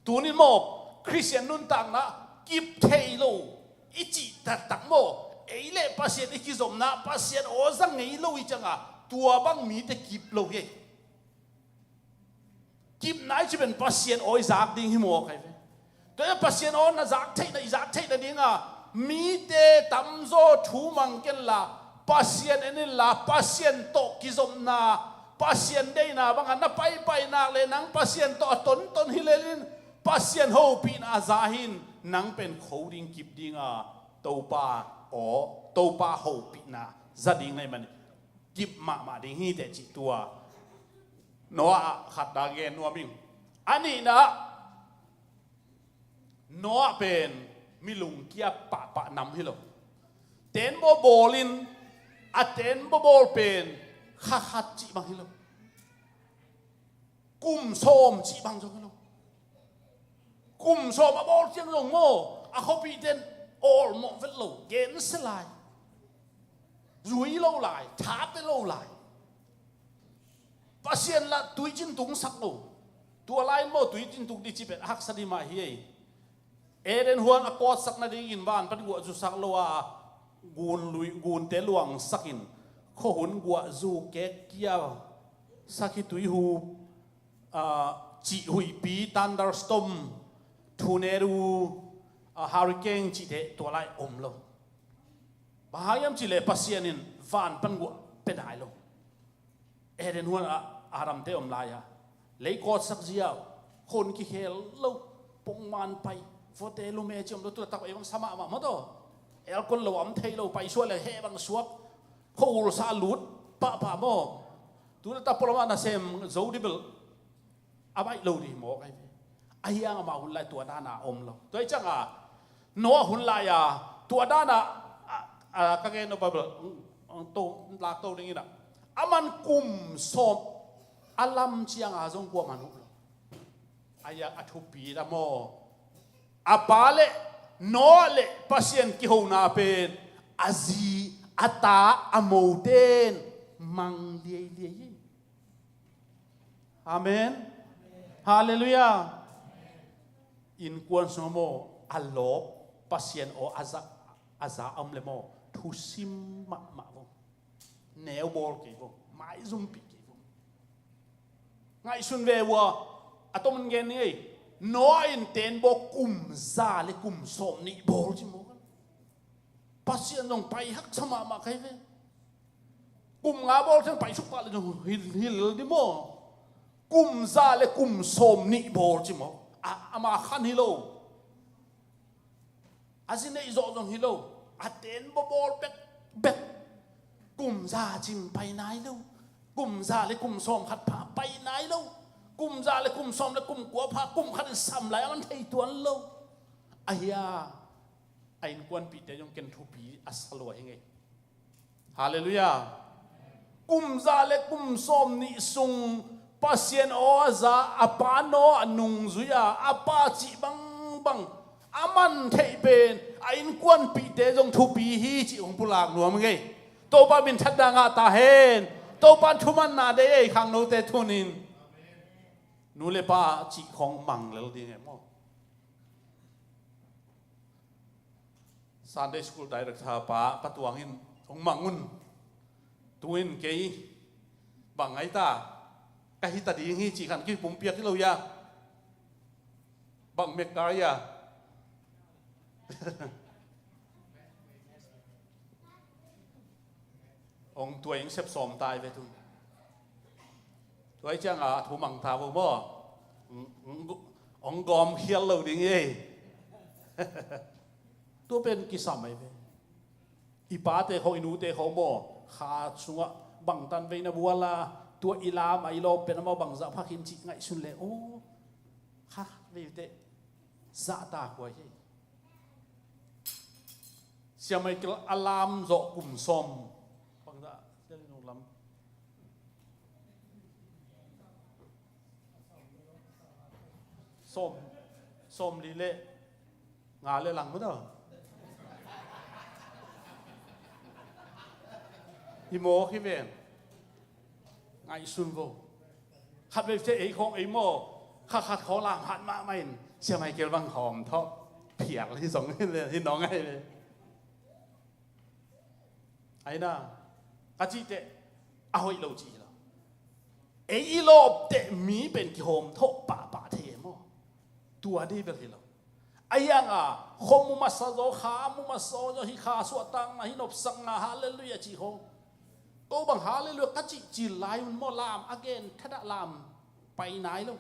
Tunin maw, Khristian nuntakna kip thei lo i cih taktak maw, ei le Pasian i kizopna Pasian aw za ngei lo hi cianga tua bang mite kip lo hi. Kipna i cih pen Pasian aw i zak ding hi mawk ahi ve. Tua hi a Pasian aw na zak theihna, i zak theihna dinga mite tamzaw thu mang kenla, Pasian en inla, Pasian tawh kizopna, Pasian deihna banga na paipai nak le nang Pasian tawh a tonton hi lelin Pasian hopihna a za hin nang pen kho ding kip dinga Topa aw, Topa hopihna za ding na hih manin kip mahmah ding hi teh cih tua Noah ah khat dah gen nuam ing. A nihna ah Noah pen mi lungkia pahpah nam hi lo. Tent bawl bawlin a tent bawl bawl pen kha khat cih bang hi lo. Kum sawm cih bang zong hi lo. Kum sawm a bawl ciang zong maw, a khuapihte in awlmawh vet lo, gensia lai, zui lo lai, tha pia lo lai. Pasian lah tuicin tungsak lo. Tua lai-in maw tuicin tung ding cih pen a haksa ding mah hi ei. Eden huan a kawtsak nadingin van pan guah zusak lo a, gun lui, gunte luangsakin khuahun guah zu kek kia, sakhi tuihup, ah, cih huihpi, thunderstorm, tornado, ah, hurricane cihte tua lai om lo. Bang hang hiam cih leh Pasian in van pan guah pia nai lo. Eden huan a Adamte om lai-a lei kawtsak ziau, khon kikhel lo, pongman pai, vuate lume ci om lo, tu latak ei bang sa mahmah maw taw. Aircon lo a om thei lo, pai suak le heh bang suak, khuahul sa lut pahpah maw. Tu latak pualamah nasem zo dibel a baih lo ding mawk ahi ve. Ahi hang amah hun lai tua dana om lo. Tua hi cianga Noah hun lai-a tua dana, a, a, ka gen no Bible, mm, mm, to, lak to ding ina. Aman kum sawm a lam cianga zong kuaman huh lo. Ahi hang a thupi ta maw. A pa le Noah le Pasian kihona pen a zi, a ta, a moten mang liailiai hi. Amen. Halleluiah. Innkuan sungah maw a lawp, Pasian aw a za, a za a om le maw thusim mahmah vo. Neu bawl kei vo, maizumpih kei vo. Ngaihsun ve ua, a tomin gen ni ei. Noah in tent bawl kum za le kum sawm nih bawl ci maw. Pasian zong pai haksa mahmah kei ve. Kum nga bawl ciang pai suk pah le zong hil, hil di maw. Kum za le kum sawm nih bawl ci maw. A, ama khan hi lo. A zi neih zawh zong hi lo. A tent bawl bekbek. Kum za cing pai nai lo. Kum za le kum sawm khat pha pai nai lo. Kum za le kum sawm le kum kua pha kum khat in sam lai a man thei tuan lo. Ahi a, a innkuanpihte zong ken thupi a sa lua hi ngei. Halleluiah. Kum za le kum sawm nih sung Pasian aw a za a pa Noah nungzui a, a pa cih bangbang a man theih pen a innkuanpihte zong thupi hi cih hong pulak nuam ngei. Topa minthanna ngah ta hen. Topan thumanna deih ei, khangnote thunin. Nu le pa cih khong mang lel ding e maw. Sunday school director pa, pa Tuang in, "Hong mang un. Tu-in kei bang ngai ta, ka hi ta ding hi," cih khan kipumpiak hi lo hia. Bang mek kar hia. Hong tua ing sep sawm tai ve tu. Tua hi cianga a thu mang ta vo maw. Hong, hong, hong gawm khial lo ding hi ei. Tua pen kisam ai ve. I pate khong, i nute khong maw, kha sungah bangtan vei na bual a, tua i lam a i lawp pen amau bangzah phak hiam cih ngaihsun le, aw, kha vei teh zahtak huai hi. Sia Michael a lam zawh kum sawm. Bangzah, sia nung lam. Sawm, sawm li le nga le lang maw. Hi maw, hi ven. Ngaihsun vo. Khat vei te ei khong ei maw. Kha khat khong lam hat mahmah in. Sia Michael bang hawm thawh. Phial hi zong hi le, hi nong ai le. Aina, ka cih teh, a hoih lo cih hi lo. Ei i lawp teh mi pen kihawm thawh pahpah thei e maw. Tua dei bel hi lo. A hianga, khua mu masa zaw, kha mu masa zaw, hi kha suahtakna, hi nopsakna, halleluiah cih khong. Ko bang halleluiah ka cih cil lai un maw, lam a gen thadah lam pai nai lo.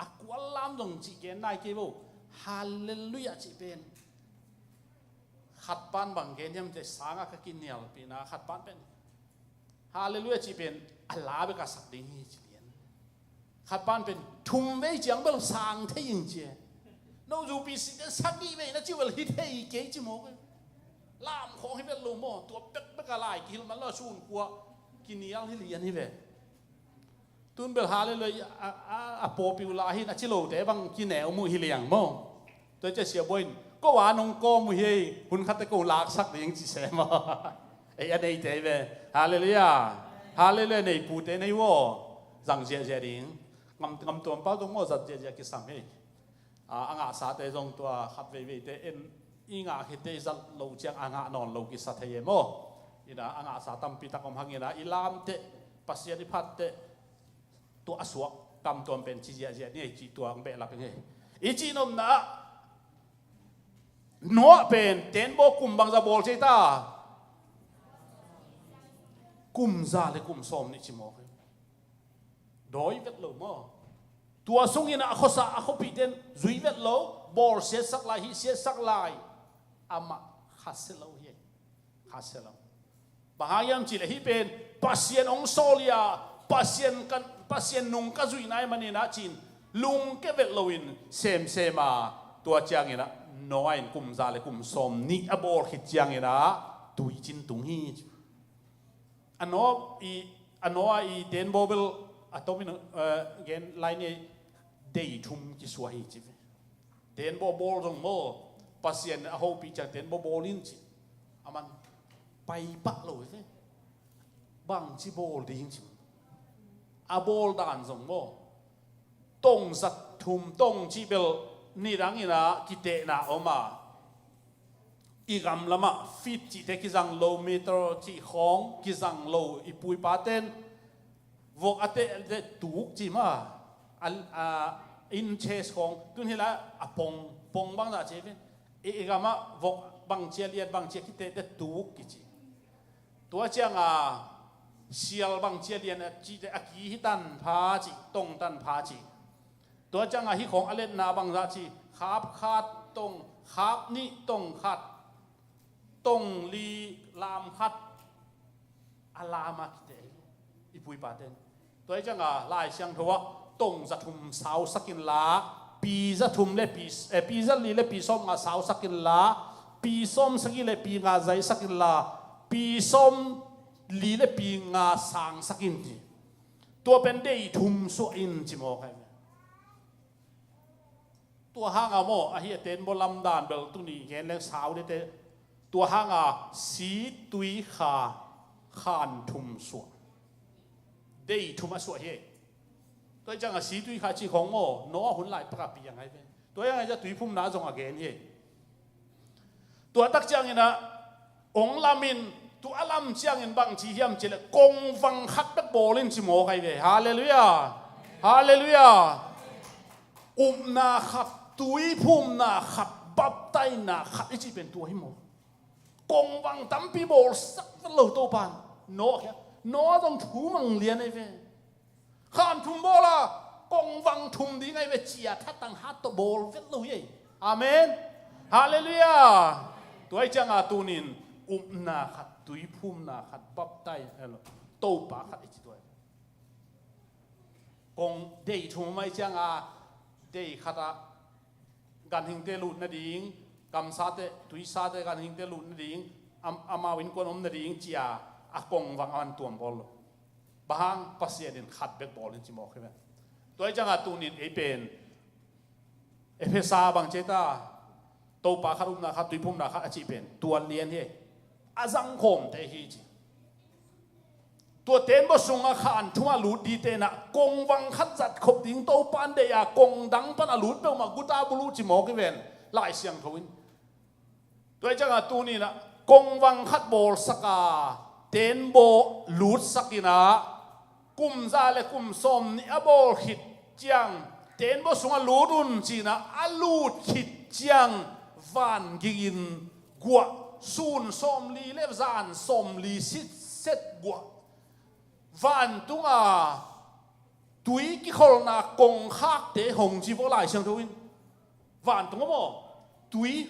A kual lam zong cih gen nai kei vo. Halleluiah cih pen. Khat pan bang gen hiam cih sangah ka kinialpihna, khat pan pen halleluiah cih pen a la bek a sak ding hi ci lian. Khat pan pen thum vei ciang bel sang thei ing ci e. No zupi site sagih vei na ci uh bel hi thei kei ci mawk e. Lam khawng hi vet lo maw, tua bekbek a lai kihilh man lo a sun kua kinial hi lian hi ve. Tun bel halleluiah a, a, a pawlpi uh la hi na ci lote bang kineu muh hi liang maw. Tua cia sia buai in, ko a nong kawm uh hi ei, hun khatte ko laksak ding ci se maw. Ei a neite hi ve. Halleluiah. Halleluiah nei pute nei uh aw. Zang ziahziah ding. Ngam, ngam tuam pau zong maw zat ziahziah kisam hi. A, a ngahsate zong tua khat veiveite en i ngah khit teh i zat loh ciang a ngah nawn lo kisa thei e maw. Ina a ngahsa tampi tak om hangina i lam teh Pasian i phat teh tua a suak kam tuam pen ci ziahziah ni ei cih tua ang behlap ing ei. I cih nopna ah Noah pen tenbaw kum bangza bawl ci ei ta. Kum za le kum sawm nih ci mawk ei. Dawi vet lo maw. Tua sungin a khuasa a khuapihte in zui vet lo, bawl siatsak lai, hih siatsak lai. Amah khasia lo hi. Khasia lo. Bang hang hiam cih leh hih pen Pasian hong sawl hi a, Pasian kan, Pasian nung ka zuih nai manin a ci-in lungke vet loin semsem a, tua ciangin ah Noah in kum za le kum sawm nih a bawl khit ciangin ah tuicin tung hi. A Noah i, a Noah i tenbaw bel a tomin, eh, gen lai ni, dei thum kisuah hi ci ve. Tenbaw bawl zong maw, Pasian a hopih ciang tenbaw bawl in ci. Aman pai pah lo hi ve. Bangci bawl ding ci. A bawl dan zong maw, tong zat thum, tong cih bel nidang in ah kitehna om a, i gam lamah feet cihte kizang lo, meter cih khawng kizang lo i pu i paten vok a teh, teh tuk ci mah a, a, inches khawng tun hi lai a pong, pong bangzah ci ve. I, i gamah vok bangci a lian, bangci a kiteh teh tuk kici. Tua cianga sial bangci a lian a cih teh a ki hi tanpha cih, tong tanpha cih. Tua cianga hih khawng a letna bangzah ci, khap khat tong, khap nih tong khat, tong li lam khat, a lam a kiteh i pu i paten. Tua hi cianga Lai Siangtho ah tong za thum sausak inla, pi za thum le pi, eh, pi za li le pi sawm nga sausak inla, pi sawm sagih le pi nga zaisak inla, pi sawm li le pi nga sangsak in ci. Tua pen dei thum suah in ci mawk hi. Tua hanga maw, ahi a tenbaw lamdan bel tuni gen leng sau dete. Tua hanga si tui kha khan thum suah. Dei thum a suah hi. Tua hi ciangah situi kha cih khong maw, Noah hun lai pakah piang ahi ve. Tua hi ciangah tuiphumna zong a gen hi. Tua tak ciangin ah ong lamin, tua lam ciangin bang ci hiam cih leh kongvang khat bek bawl in ci mawk ahi ve. Halleluiah. Halleluiah. Upna khat, tuiphumna khat, baptaina khat i cih pen tua hi maw. Kongvang tampi bawlsak vet lo Topan. Noah khia, Noah zong thu mang lian ahi ve. Khan thum bawl a, kongvang thum ding ahi ve, cia thatang hat tawh bawl vet lo hi ei. Amen. Halleluiah. Tua hi ciangah tunin upna khat, tuiphumna khat, baptai, eh, Topa khat i ci tua hi. Kong dei thum mai ciangah, dei khatah ganhingte lut nading, kamsate, tuisate ganhingte lut nading, am-, amau innkuan om nading cia a kongvang a man tuam bawl lo. Bang hang? Pasian in khat bek bawl in ci mawk hi ve. Tua hi ciangah tunin ei pen Efesa bang ci ta, Topa khat, upna khat, tuiphumna khat a cih pen tua lian hi. A zangkhawmte hi ci. Tua teenbaw sungah khan thum a lut dingte in ah kongvang khat zat khop ding Topan deih a, kong dang pan a lut peuhmah guta buluh ci mawk hi ven, Lai Siangtho in. Tua hi ciangah tunin ah kongvang khat bawlsak a, teenbaw lutsak in ah, kum za le kum sawm nih a bawl khit ciang, teenbaw sungah lut un ci-in ah a lut khit ciang, van gigin guah, sun sawmli le zan sawmli sitset guah, vantunga tui kikholhna kongkhakte hong ci vua Lai Siangtho in. Vantung a maw, tui,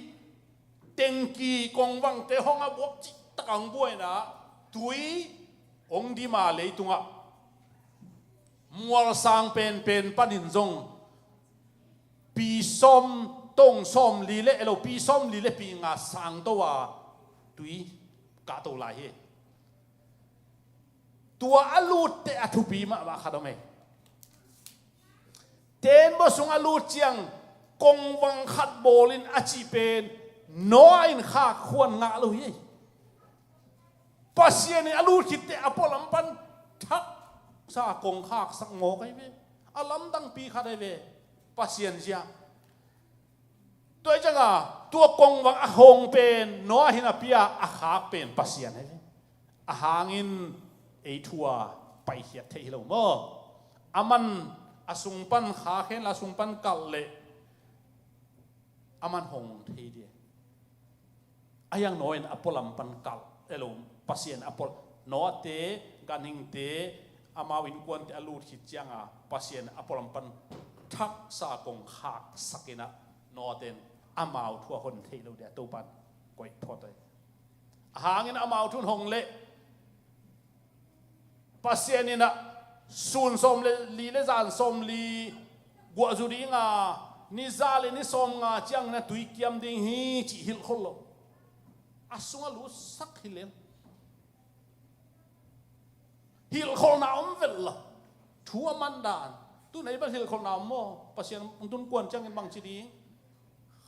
tengki kongvangte hong a buak cihtak a hong buaina, tui hong dim a leitungah mualsang penpen panin zong pi sawm, tong sawmli le, elo, pi sawmli le pi nga sangto a tui kahto lai hi. Tua a lutte a thupi mahmah khat om ei. Teenbaw sung a lut ciang kongvang khat bawl in a cih pen Noah in khak khuan ngah lo hi ei. Pasian in a lut khitte a pualam pan thaksa kongkhaksak mawk ahi ve. A lamdangpi khat ahi ve. Pasian zia. Tua hi ciangah tua kongvang a hong pen Noah in a pia, a khak pen Pasian ahi ve. A hangin ei thu a paikhiat theih hi lo maw. A man a sung pan khak hen la, a sung pan kalh leh a man hong thei ding. A hiang Noah in a pualam pan kalh, elo, Pasian a pual, Noahte, ganhingte, amau innkuante a lut khit ciangah Pasian a pualam pan thaksa kongkhaksak in ah Noahte in amau thu a hon theih loh ding a Topan koih phot ahi. A hangin amau thu in hong leh Pasian in ah sun sawmli le zan sawmli guah zu ding a, ni za le ni sawmnga ciangin a tui kiam ding hi cih hilhkholh lo. A sungah lutsak hi lel. Hilhkholhna om vet lo. Thu a man dan. Tu nei bel hilhkholhna om maw? Pasian hong tun kuan ciangin bang ci ding?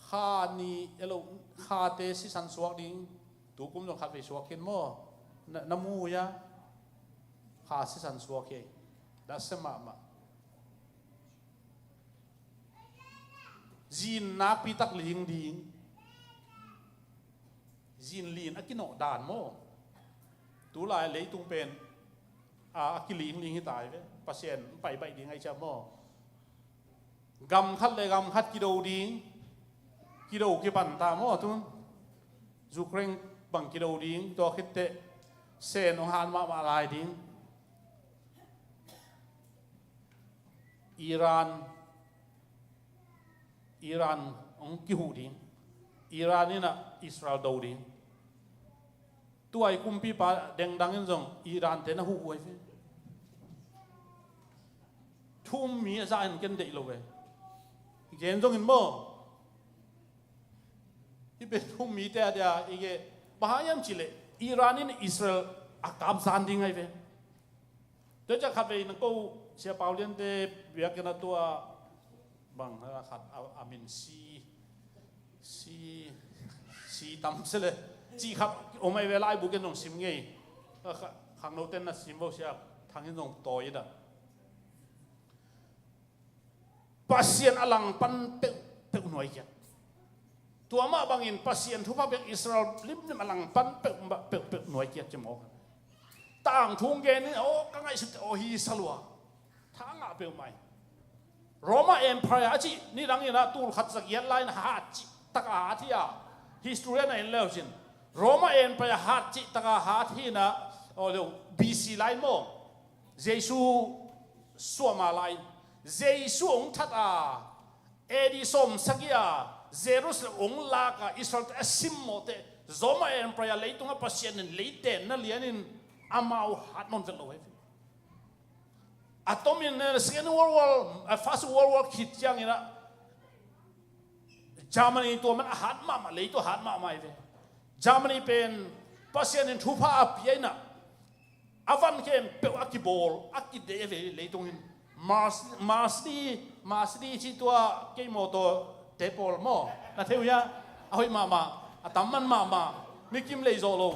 Kha ni, elo, khate sisan suak ding. Tu kum zong khatvei suak khin maw? Na, na mu hia? Kha sisan suak hi. Dah se mahmah. Zin nakpi tak ling ding. Zin lin a kinawh dan maw? Tulai leitung pen a, a kiling ling hi ta hi ve. Pasian pai baih ding ahi ciah maw? Gam khat le gam khat kido ding, kido kipan ta maw tun? Ukraine bang kido ding, tua khitteh Sen hong han mahmah lai ding. Iran, Iran hong kihuh ding. Iran in ah Israel do ding. Tuai kumpipa dengdang in zong Iran te na huh uh ahi ve. Thu um mi a zah in ken deih lo ve. Gen zongin maw? Hih pen thu um mite a dia i ge. Bang hang hiam cih leh Iran in Israel a kapzan ding ahi ve. Tua ciah khatvei na ko Sia Pau Lian te biakinn a tua bang a khat a, a min si, si, si tam se le. Cih khat om ahi ve, laibu ken zong sim ngei. A kha-, khangno ten na sim vo sia, Hangin zong tawi dan. Pasian a langpan peuhpeuh nuai kiat. Tua mah bangin Pasian thupha pek Israel limlim a langpan peuh, peuhpeuh nuai kiat ci mawk. Tangthung gen in, aw, ka ngaihsut, aw, hi salua. Tha ngah peuhmah. Roma Empire a cih nidang in a tul khat za giat lai in hat cih taka hat hi a. History a na en leu cin. Roma Empire hat cih taka hat hi in a, aw leu, B C lai maw. Jesu suahma lai. Jesu hong that a, A D sawm sagih a Jerusalem hong lak a Israel te a simmawhte, Roma Empire leitung a Pasian in leitenna lian in amau hat nawn vet lo hi. A tomin, eh, Second World War, eh, First World War khit ciangin a Germany tua man a hat mahmah, leitung a hat mahmah hi ve. Germany pen Pasian in thupha a pia in a, a van khempeuh a kibawl, a kideih ve leitung in. Mars, Marsdi, Marsdi ci tua kei mawtaw te pawl maw. Na thei uh hia? A hoih mahmah, a tam man mahmah. Mi kim lei zawh lo.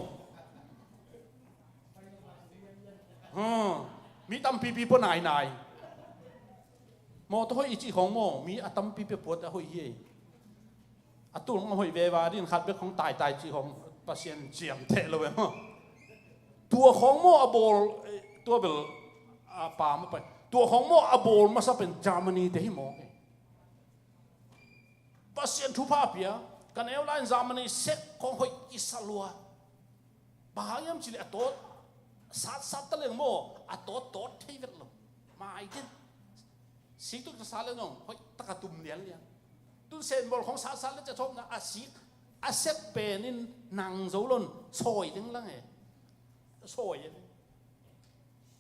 Hmm. Mi tampipi pua nainai. Mawtaw hoih i cih khawng maw, mi a tampipi puat a hoih hi. A tul hong a hoih veva din khat bek hong taitai cih khawng Pasian ciamteh lo e maw. Tua khawng maw a bawl, eh, tua bel a pa maw pai. Tua khawng maw a bawl masa pen Germany te hi maw. Pasian thupha pia, ka neu lai in Germany sek khawng hoih kisa lua. Bang hang hiam cih leh a tawt, satsat ta leng maw, a tawt tawt thei vet lo. Mai den. Sik tuk ta sa leng zong, hoih taka tum lianlian. Tun sen bawl khawng satsat le ca thawpna, a sik, a sek pen in nang zo lon, sawi ding lang e. Sawi e.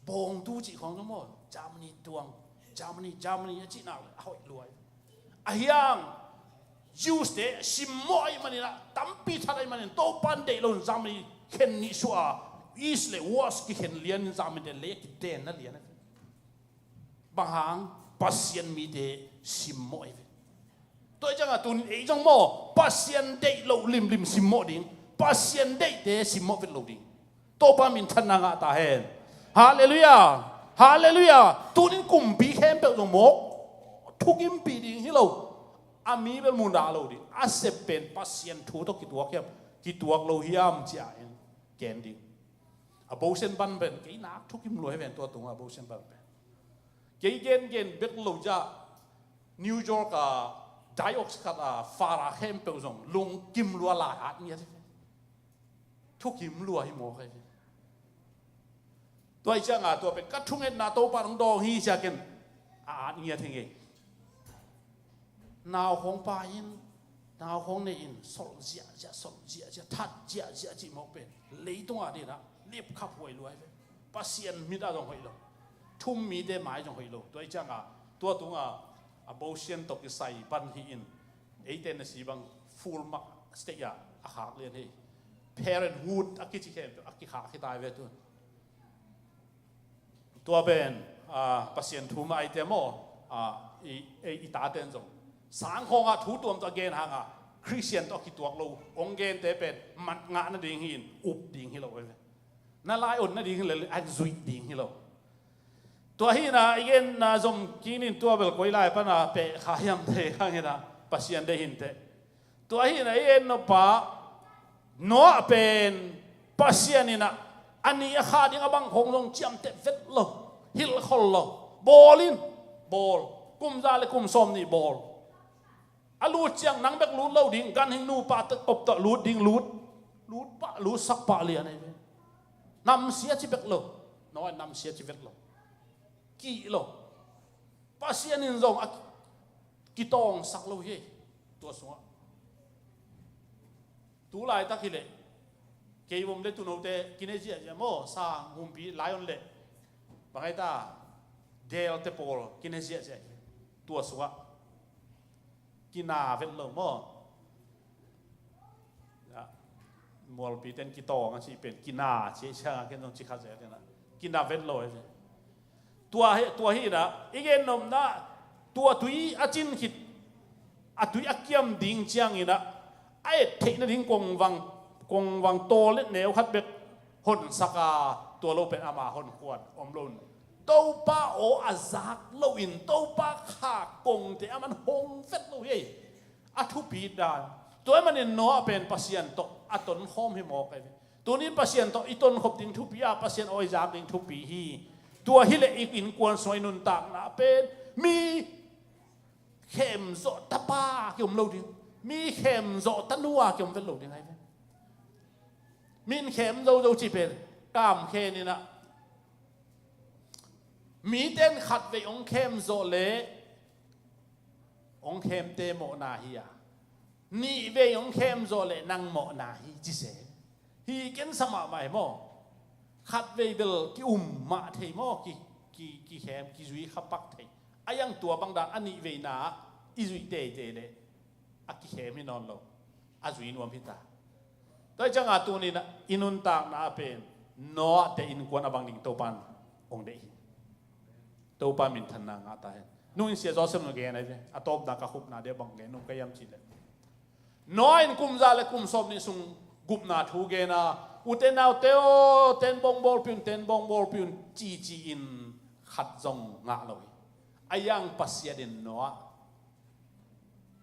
Bawngtu cih khawng zong maw, Germany tuang, Germany, Germany a cih nak le a hoih lua hi. A hiang, Jews te simmawh ahih manin a, tampi that ahih manin, Topan deih lo in Germany khen nih suah a, East le West kikhen lian in Germany te le kitenna lian a. Bang hang, Pasian mite simmawh hi ve. Tua hi ciangah tun ei zong maw, Pasian deih loh limlim simmawh ding, Pasian deihte simmawh vet lo ding. Topa minthanna ngah ta hen. Halleluiah. Halleluiah. Tunin kumpi khempeuh zong mawk thukimpih ding hi lo. A mi bel mu dah lo ding. A sep pen Pasian thu tawh kituak hiam, kituak lo hiam ci-a en ken ding. Abortion ban pen kei nak thukim lua hi ven, tua tungah abortion ban pen. Kei gengen bek lo ciah New York a diox khat a fara khempeuh zong lungkim lua lai at ngiat hi. Thukim lua hi mawk hi. Tua hi ciangah tua pen ka thungetna Topa hong dawng hi ciah ken a at ngiat hi ngei. Nau khawng pai in, nau khawng nei in, solh ziahziah, solh ziahziah, that ziahziah cih mawk pen leitungah dinah lipkhap huai lua hi ve. Pasian mit ah zong hoih lo. Thum mite mai zong hoih lo. Tua hi ciangah tua tungah abortion tawh kisai ban hi in, eite na si bang full mark state ah a khak lian hi. Parenthood a kici khempeuh a kikhak hi ta hi ve tun. Tua pen, ah, Pasian thu mah eite maw, ah, i, i, i taten zong sang khawngah thu tuamtuam a gen hangah Khristian tawh a kituak lo hong gente pen mat ngah nading hi in up ding hi lo hi ve. Na lai on nading hi le an zuih ding hi lo. Tua hi na i genna zom kinin tua bel koi lai pana peh kha hiam thei khang hi na Pasian deih hinteh. Tua hi na i en nop a Noah pen Pasian in a, a ni a kha ding a bang khawng zong ciamteh vet lo, hilhkhol lo. Bawl in, bawl. Kum za le kum sawm nih bawl. A lut ciang nang bek lut lo ding, ganhing nupa tawh, tawh lut ding, lut. Lut pah, lut sak pah lian ahi ve. Namsia ci bek lo. Noah namsia ci vet lo. Kih lo. Pasian in zong a kitawngsak lo hi. Tua sungah. Tu laitak hileh. Kei vom le tunote kine ziahziah maw, sang humpi lion le. Bang ai ta. Del te pawl kine ziahziah hi. Tua sungah. Kina vet lo maw. Ya. Mualpi ten kitawng a cih pen kina cih siang a ken zong ci kha zel ina. Kina vet lo hi. Tua hi, tua hi ina i gen nopna tua tui a cin khit a tui a kiam ding ciang ina a et theih nading kongvang, kongvang tawl le neu khat bek honsak a Tua lo pen ama honkuan om lo in, Topa aw a zak loin Topa kha kongte aman hong vet lo hi. A thupi dan tua ahih manin Noah pen Pasian tawh a tonkhawm hi mawk ahi ve. Tunin Pasian tawh i tonkhop ding thupi a, Pasian aw i zak ding thupi hi. Tua hileh i innkuan sungah i nuntakna pen mi khemzawh tapa kiom lo ding, mi khemzawh tanu a kiom vet lo ding ahi ve. Min khem zozo cih pen kamkhen inah, miten khatvei hong khemzawh leh hong khemte mawhna hi a, nihvei hong khemzawh leh nang mawhna hi ci se. Hi kensa mahmah hi maw? Khatvei bel ki-um mah thei maw? Ki, ki, kikhem, kizui khapak thei. A iang tua bangdan a nihveina ah i zuih teitei leh a kikhem hi nawn lo, a zui nuam hi ta. Tua hi cianga tunin i nuntakna ah pen Noah te innkuan a bang ding Topan hong deih hi. Topa minthanna ngah ta hen. Nungin Sia Joseph nung gen ahi ve, a tawpna ka khupna deuh bang gen nung ka hiam cih leh, Noah in kum za le kum sawm nih sung gupna thu gen a, ute naute aw, ten bawng bawlpih un, ten bawng bawlpih un cici in khat zong ngah lo hi. A iang Pasian in Noah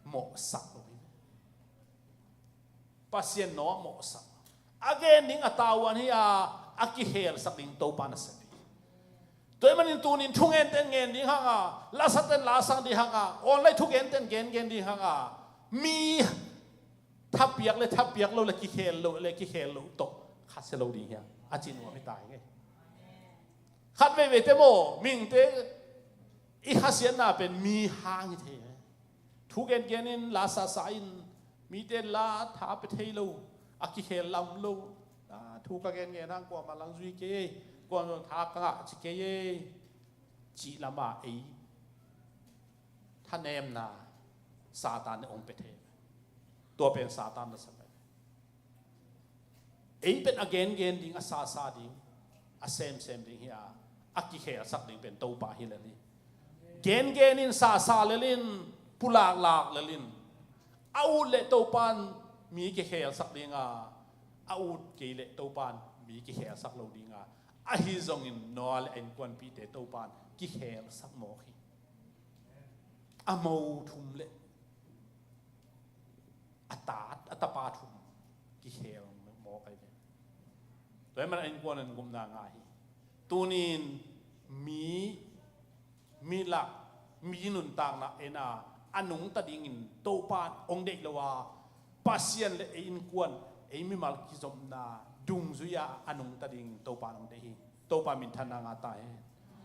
mawhsak lo hi. Pasian Noah mawhsak. A gen ding a tavuan hi a, a kikhelsak ding Topa nasep hi. Tua ahih manin tunin thungenten gen ding hanga, lasaten lasak ding hanga, online thugenten gengen ding hanga, mi thapiak le thapiak lo le kikhel lo le kikhel lo tawh khasia lo ding hi a, a ci nuam hi ta hi ngei. Khat veiveite maw, mihingte i khasiatna pen mi hang hi thei. Thu gengen in, la sasa in, mite la tha pe thei lo, a kikhel lam lo. A, thu ka gengen hang kuamah lang zui kei ei, kuamah tha ka ngah ci kei ei, cih lama ei thanemna Satan in hong pe thei. Tua pen Satan nasep ahi. Ei pen a gengen ding, a sasa ding, a semsem ding hi a, a kikhelsak ding pen Topa hi lel hi. Gengen in, sasa lel in, pulaklak lel in, a ut leh Topan mi kikhelsak ding a, a ut kei leh Topan mi kikhelsak lo ding a. Ahi zongin Noah le a innkuanpihte Topan kikhelsak mawk hi. A mo thum le a tat, a tapa thum kikhel mawk ahi ve. Tua ahih manin a innkuan in gupna ngah hi. Tunin mi, mi lak, mi nuntakna en a, a nungta dingin Topa hong deih lo a, Pasian le ei innkuan, ei mimal kizopna dungzui a, a nungta dingin Topa hong deih hi. Topa minthanna ngah ta hen.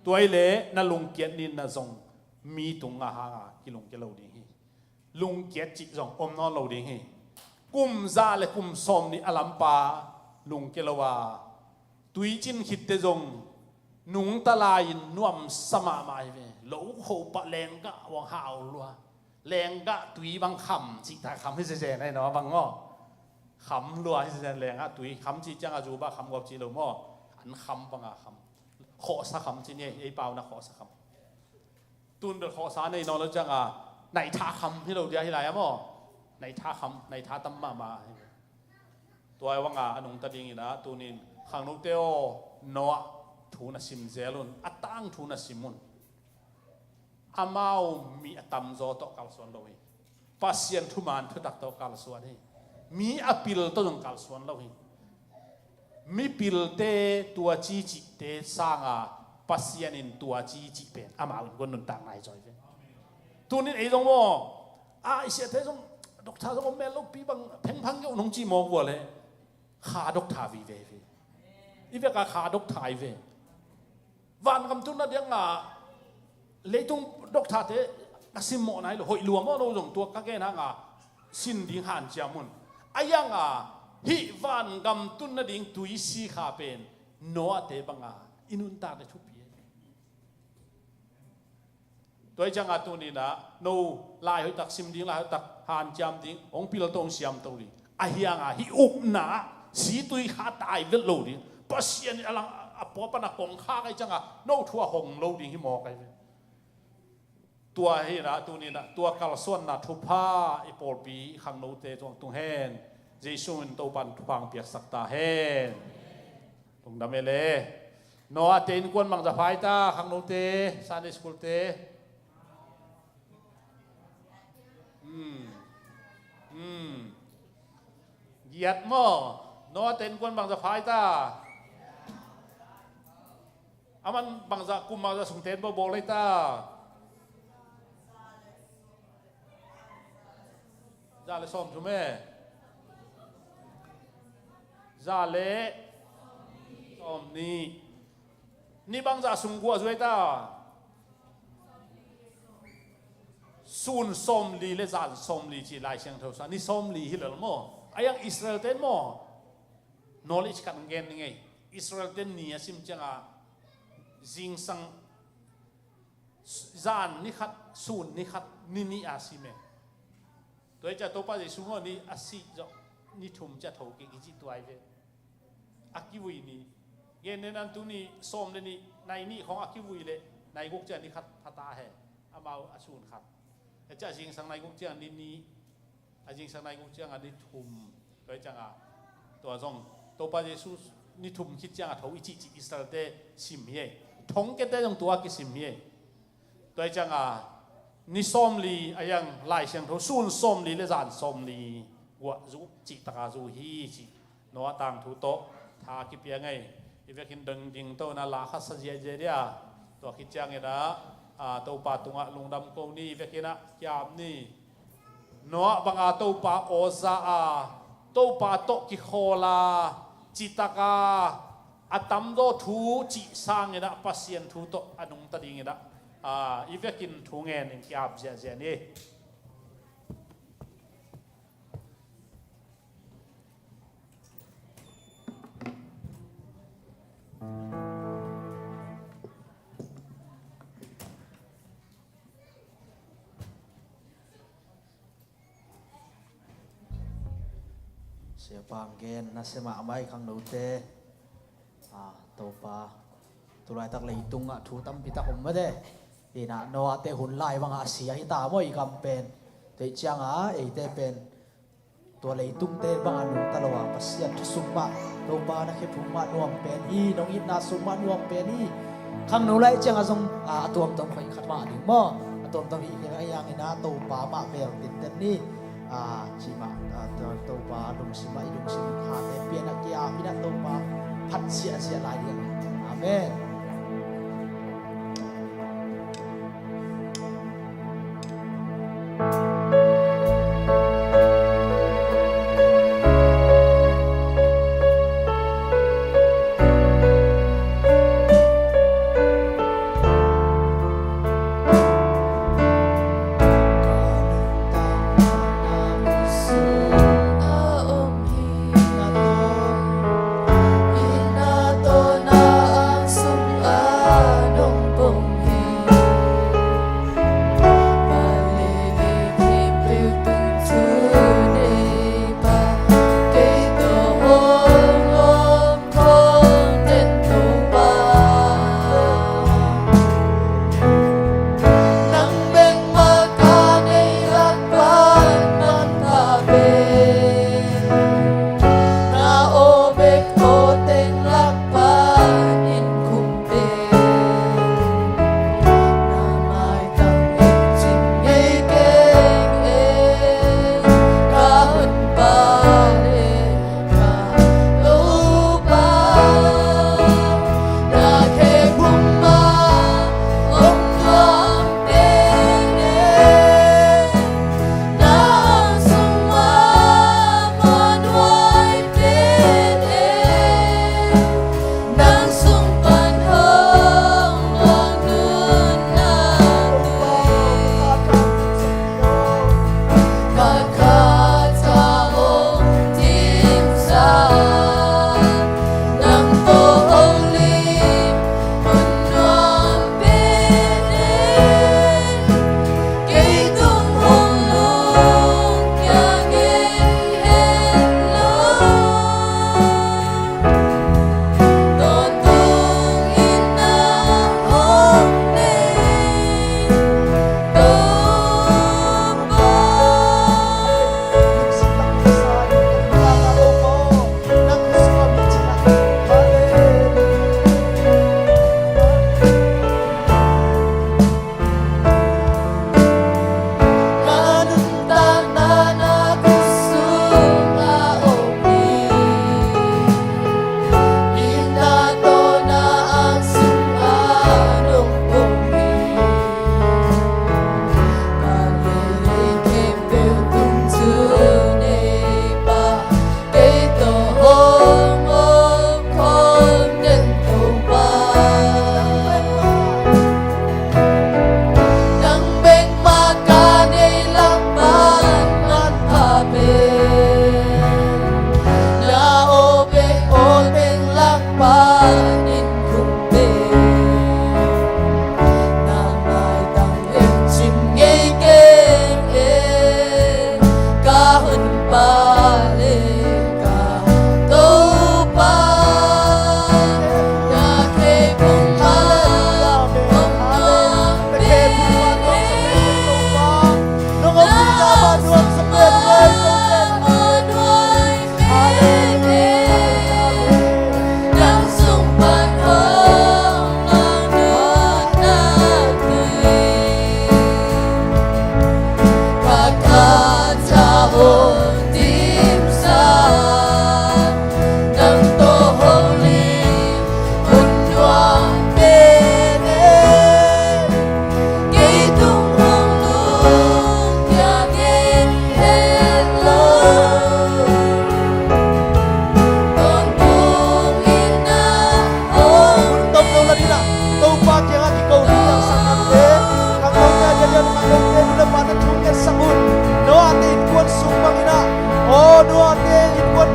Tua hi leh na lungkiat ni in na zong mi tung a hanga kilungkia lo ding hi. Lungkiat cih zong om nawn lo ding hi. Kum za le kum sawm nih a lampa lungkia lo a, tuicin khitte zong nungta lai-in nuamsa mahmah hi ve. Lo kho pah lenggah uang hau lua. Lenggah tui bang kham cih ta, kham hi zezen ahi naw bang maw. Kham lua hi zezen lenggah tui, kham cih ciang a zu bah kham gawp cih lo maw. An kham banga kham. Khawhsa kham cih ni, ei pau na khawhsa kham. Tun bel khawhsa nei nawn lo cianga, naitha kham hi lo dia hi lai a maw. Naitha kham, naitha tam mahmah. Tua hi vanga a nungta dingin a, tunin khangnote aw, Noah thu na sim zel un, a tangthu na sim un. Amau mi a tamzaw tawh kalsuan lo hi. Pasian thuman thutak tawh kalsuan hi. Mi a pil tawh zong kalsuan lo hi. Mipilte tua cicihte sanga Pasian in tua cicih pen amau in gon nuntak nai zaw hi ve. Tunin ei zong maw, a i siate zong, doctor zong om mel lopi bang, phengphang geuh nong ci mawk vua le, kha doctor vive hi ve. I veka kha doctor hi ve. Vangam tunna dingah leitung doctorte ka simmawh nai lo, hoih lua maw no zong tua ka gen hanga sin ding hanciam un. A ianga hih vangam tunna ding tuisi kha pen Noahte banga i nuntakte thupi hi. Tua hi cianga tuninah no lai hoihtak sim ding, lai hoihtak hanciam ding, hong pilto hong siamto ding. A hianga hih upna ah situi kha tai vet lo ding. Pasian in a lang a pua pana kong kha kai cianga no thu a hong lo ding hi mawk ai ve. Tua hinah tuninah tua kalsuanna thupha i pawlpi khangnote tuangtung hen. Jesu in Topan thupha hong piaksak ta hen. Lungdam e le. Noah te innkuan bangzah pha hi ta, khangnote, Sunday school te. Hmm. Hmm. Giat maw? Noah te innkuan bangzah pha hi ta. Aman bangzah, kum bangzah sung ten bawl hi ta. Za le sawmthum e. Za le sawmnih. Ni bangzah sung guah zuai ta. Sun sawmli le zan sawmli ci Lai Siangtho sa. Ni sawmli hi lel maw. A iang Israel ten maw. Knowledge khat gen ni ngei. Israel ten ni a sim ciangah zingsang zan ni khat, sun ni khat, ni nih a sim e. Tua hi ciah Topa Jesu ngawh ni a sih zawh ni thum ciah tho kik hi cih tua hi ve. A kivui ni. Gen nen an tu ni sawm le ni, nai nih khawng a kivui le nai guk ciah ni khat pha ta he. Amau a sun khat. Hi ciah zingsang nai guk ciah ni nih. A zingsang nai guk ciangah ni thum. Tua hi ciangah tua zong Topa Jesu ni thum khit ciangah tho i cihcih Israel te sim hi ei. Thong kete zong tua kisim hi ei. Tua hi ciangah ni sawmli a iang Lai Siangtho sun sawmli le zan sawmli guah zu cihtaka zu hi cih Noah tangthu tawh tha kipia ngei. I vekin dong ding to na la khat sa ziazia dia. Tua khit ciangin ah, ah, Topa tungah lungdam ko ni, i vekin ah kiam ni. Noah banga Topa aw za a, Topa tawh kikhawl a, citaka a tamzaw thu cih sangin ah Pasian thu tawh a nungta dingin ah, ah, i vekin thu ngen in kiam ziahziah ni. Siapa ang gen na sema amai khangnote. Ah, Topa. Tulaitak leitungah thu tampitak om mate. Ina Noah te hun lai bangah a sia hi ta maw i gam pen. Tua hi ciangah eite pen tua leitungte bangah nungta lo a Pasian thu sung mah, Topa na khe phung mah nuam pen hi, nong itna sung mah nuam pen hi. Khangno lai ciangah zong, ah, a tuamtuam khoih khat mah ding maw? A tuamtuam hi khe a iangin ah Topa mah bel tinten ni. Ah, cih mah, ah, To-, Topa lungsim mah i lungsim khate pian a kia hi na Topa phat siahsiah lai ding. Amen.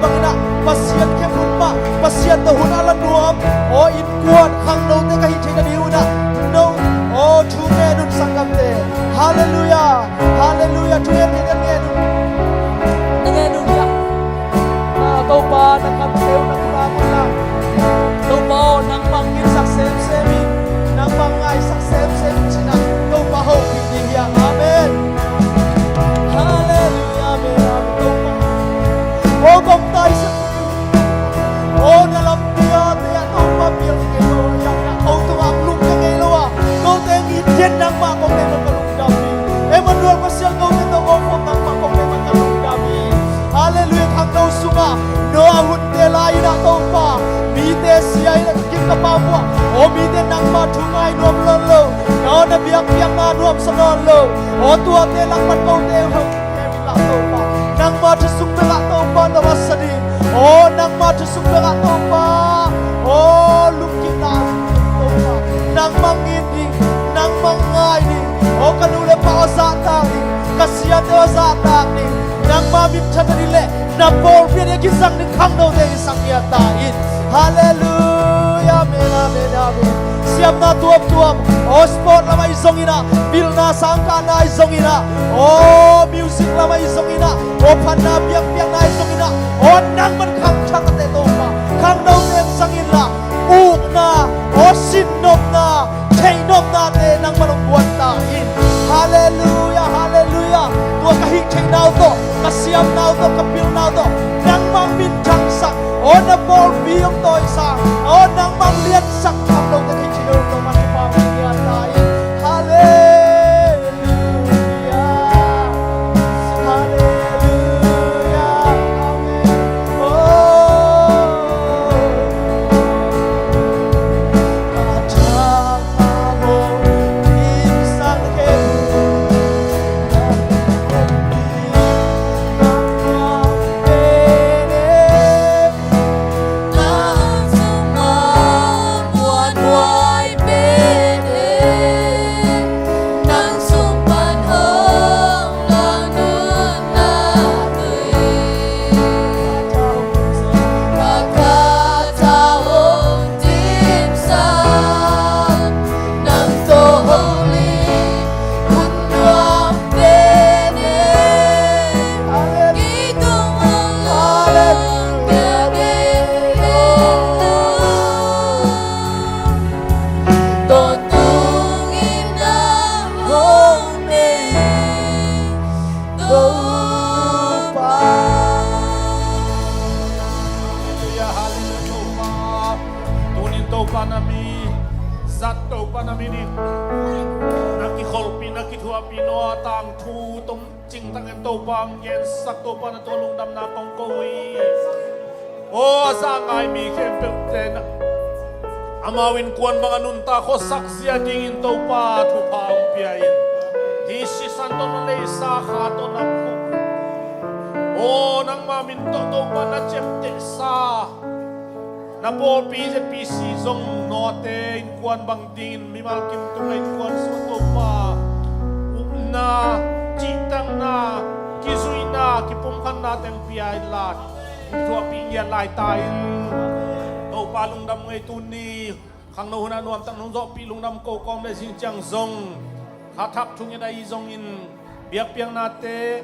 Bangin ah Pasian khem hun mah, Pasian tawh hun a la nuam, aw innkuan khangnote ka hih theih nading un ah no, aw thu ngen un sanggamte. Halleluiah. Halleluiah. Thu ngen theite ngen un. Na ngen un hiah. Na Topa na kamte uh na pulak un la. Topa aw nangmah ngitsak semsem in, nangmah ngaisak semsem in ci-in ah Topa hopih ding hiah. Amen. Halleluiah. Amen. Amen. Topa aw kong taisak Aw na lampi-a te ah Topa pial ka ngei lo a, ko tungah lung ka ngei lo a, ko teng in den nangmah kong nei man ka lungdam hi. Emmanuel Pasian ko teng tawh ko khawm nangmah kong nei man ka lungdam hi. Halleluiah. Khangno sungah Noah hunte lai-in ah Topa mite sia in ah ka kim ka pam uh a, aw mite nangmah thu ngai nuam nawn lo, aw na biakpiakna nuamsa nawn lo, aw tuate lak pan ko teng uh Nangmah thusuk bek ah Topa na masa ding. Aw nangmah thusuk bek ah Topa. Aw lungkimna Topa. Nangmah ngin ding, nangmah ngai ding. Aw ka nu le pa aw zahtak ding, ka siate aw zahtak ding. Nangmah minthanna ding le na pawlpi a ding a kizang ding khangnote i sang ngiat ta in. Halleluiah. Amen, amen, amen. Siamna tuamtuam, aw sport lamah i zong in ah, pilna sangkahna i zong in ah, aw music lamah i zong in ah, aw phatna biakpiakna i zong in ah, aw nangman khangthak a te Topa, khangno teng sang in la, ukna, aw sinnopna, theihnopnate nangman hong guan ta in. Halleluiah, halleluiah. Tua ka hih theihna uh tawh, ka siamna uh tawh, ka pilna uh tawh nangmah minthangsak, aw na pawlpi hong tawisang, aw nangmah liansak tham lo te theih cih lo tawh man i pau ngiat ta in. Halleluiah. Halleluiah. Amen. Oh. Topa. Halleluiah, halleluiah, Topa. Tunin Topa na mi zat, Topa na mi dik, na kikholhpih, na kithuahpih Noah tangthu tom cingtakin Topa hong gensak, Topa na tua lungdamna kong ko hi. Aw a za ngai mi khempeuhte na amau innkuan bang a nuntak khuasak zia dingin Topa thupha hong pia in. Hih sisan tawh na leisa, kha tawh na phu. Aw nangma min tawh Topa na ciamtehsa na pawlpi Z P C zong Noahte innkuan bang dingin mimal kim tung a innkuan sung Topa upna, cihtakna, kizuihna, kipumkhatna teng pia in la, thuahpih ngiat lai ta in. Topa lungdam ngei tuni, khangno hunah nuamtak nong zawhpih lungdam ko kawm le zing ciang zong kha thak thunget ahi zongin biakpiaknate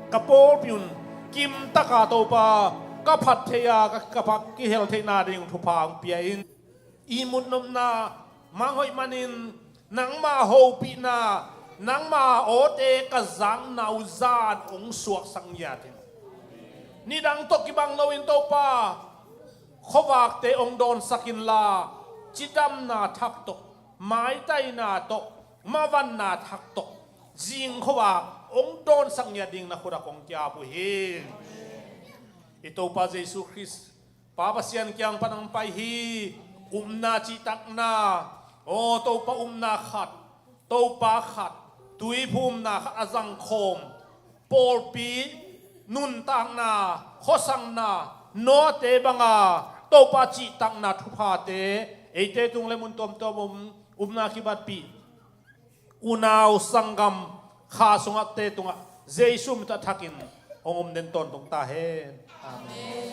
ka pawlpi un kimtaka Topa ka phat thei a, ka, ka phat kihel theihna ding thupha hong pia in. Ihmut nopna mang hoih manin nangma hopihna, nangma awte ka zakna uh zan hong suaksak ngiat in. Nidang tawh kibang loin Topa khuavakte hong dawnsak inla, cidamna thak tawh, maitaina tawh, mavanna thak tawh zing khuavak hong dawnsak ngiat ding na khut ah kong kiap uh hi. I Topa Jesu Khrist Pa Pasian kiang pan hong pai hi. Upna cihtakna, aw Topa upna khat, Topa khat, tuiphumna khat a zangkhawm pawlpi nuntakna, khuasakna, Noahte banga Topa cihtakna thuphate eite tung le mun tuamtuam om, upna kibatpih unau sanggam kha sungahte tungah Jesu min tawh thakin hong om den tawntung ta hen. Amen.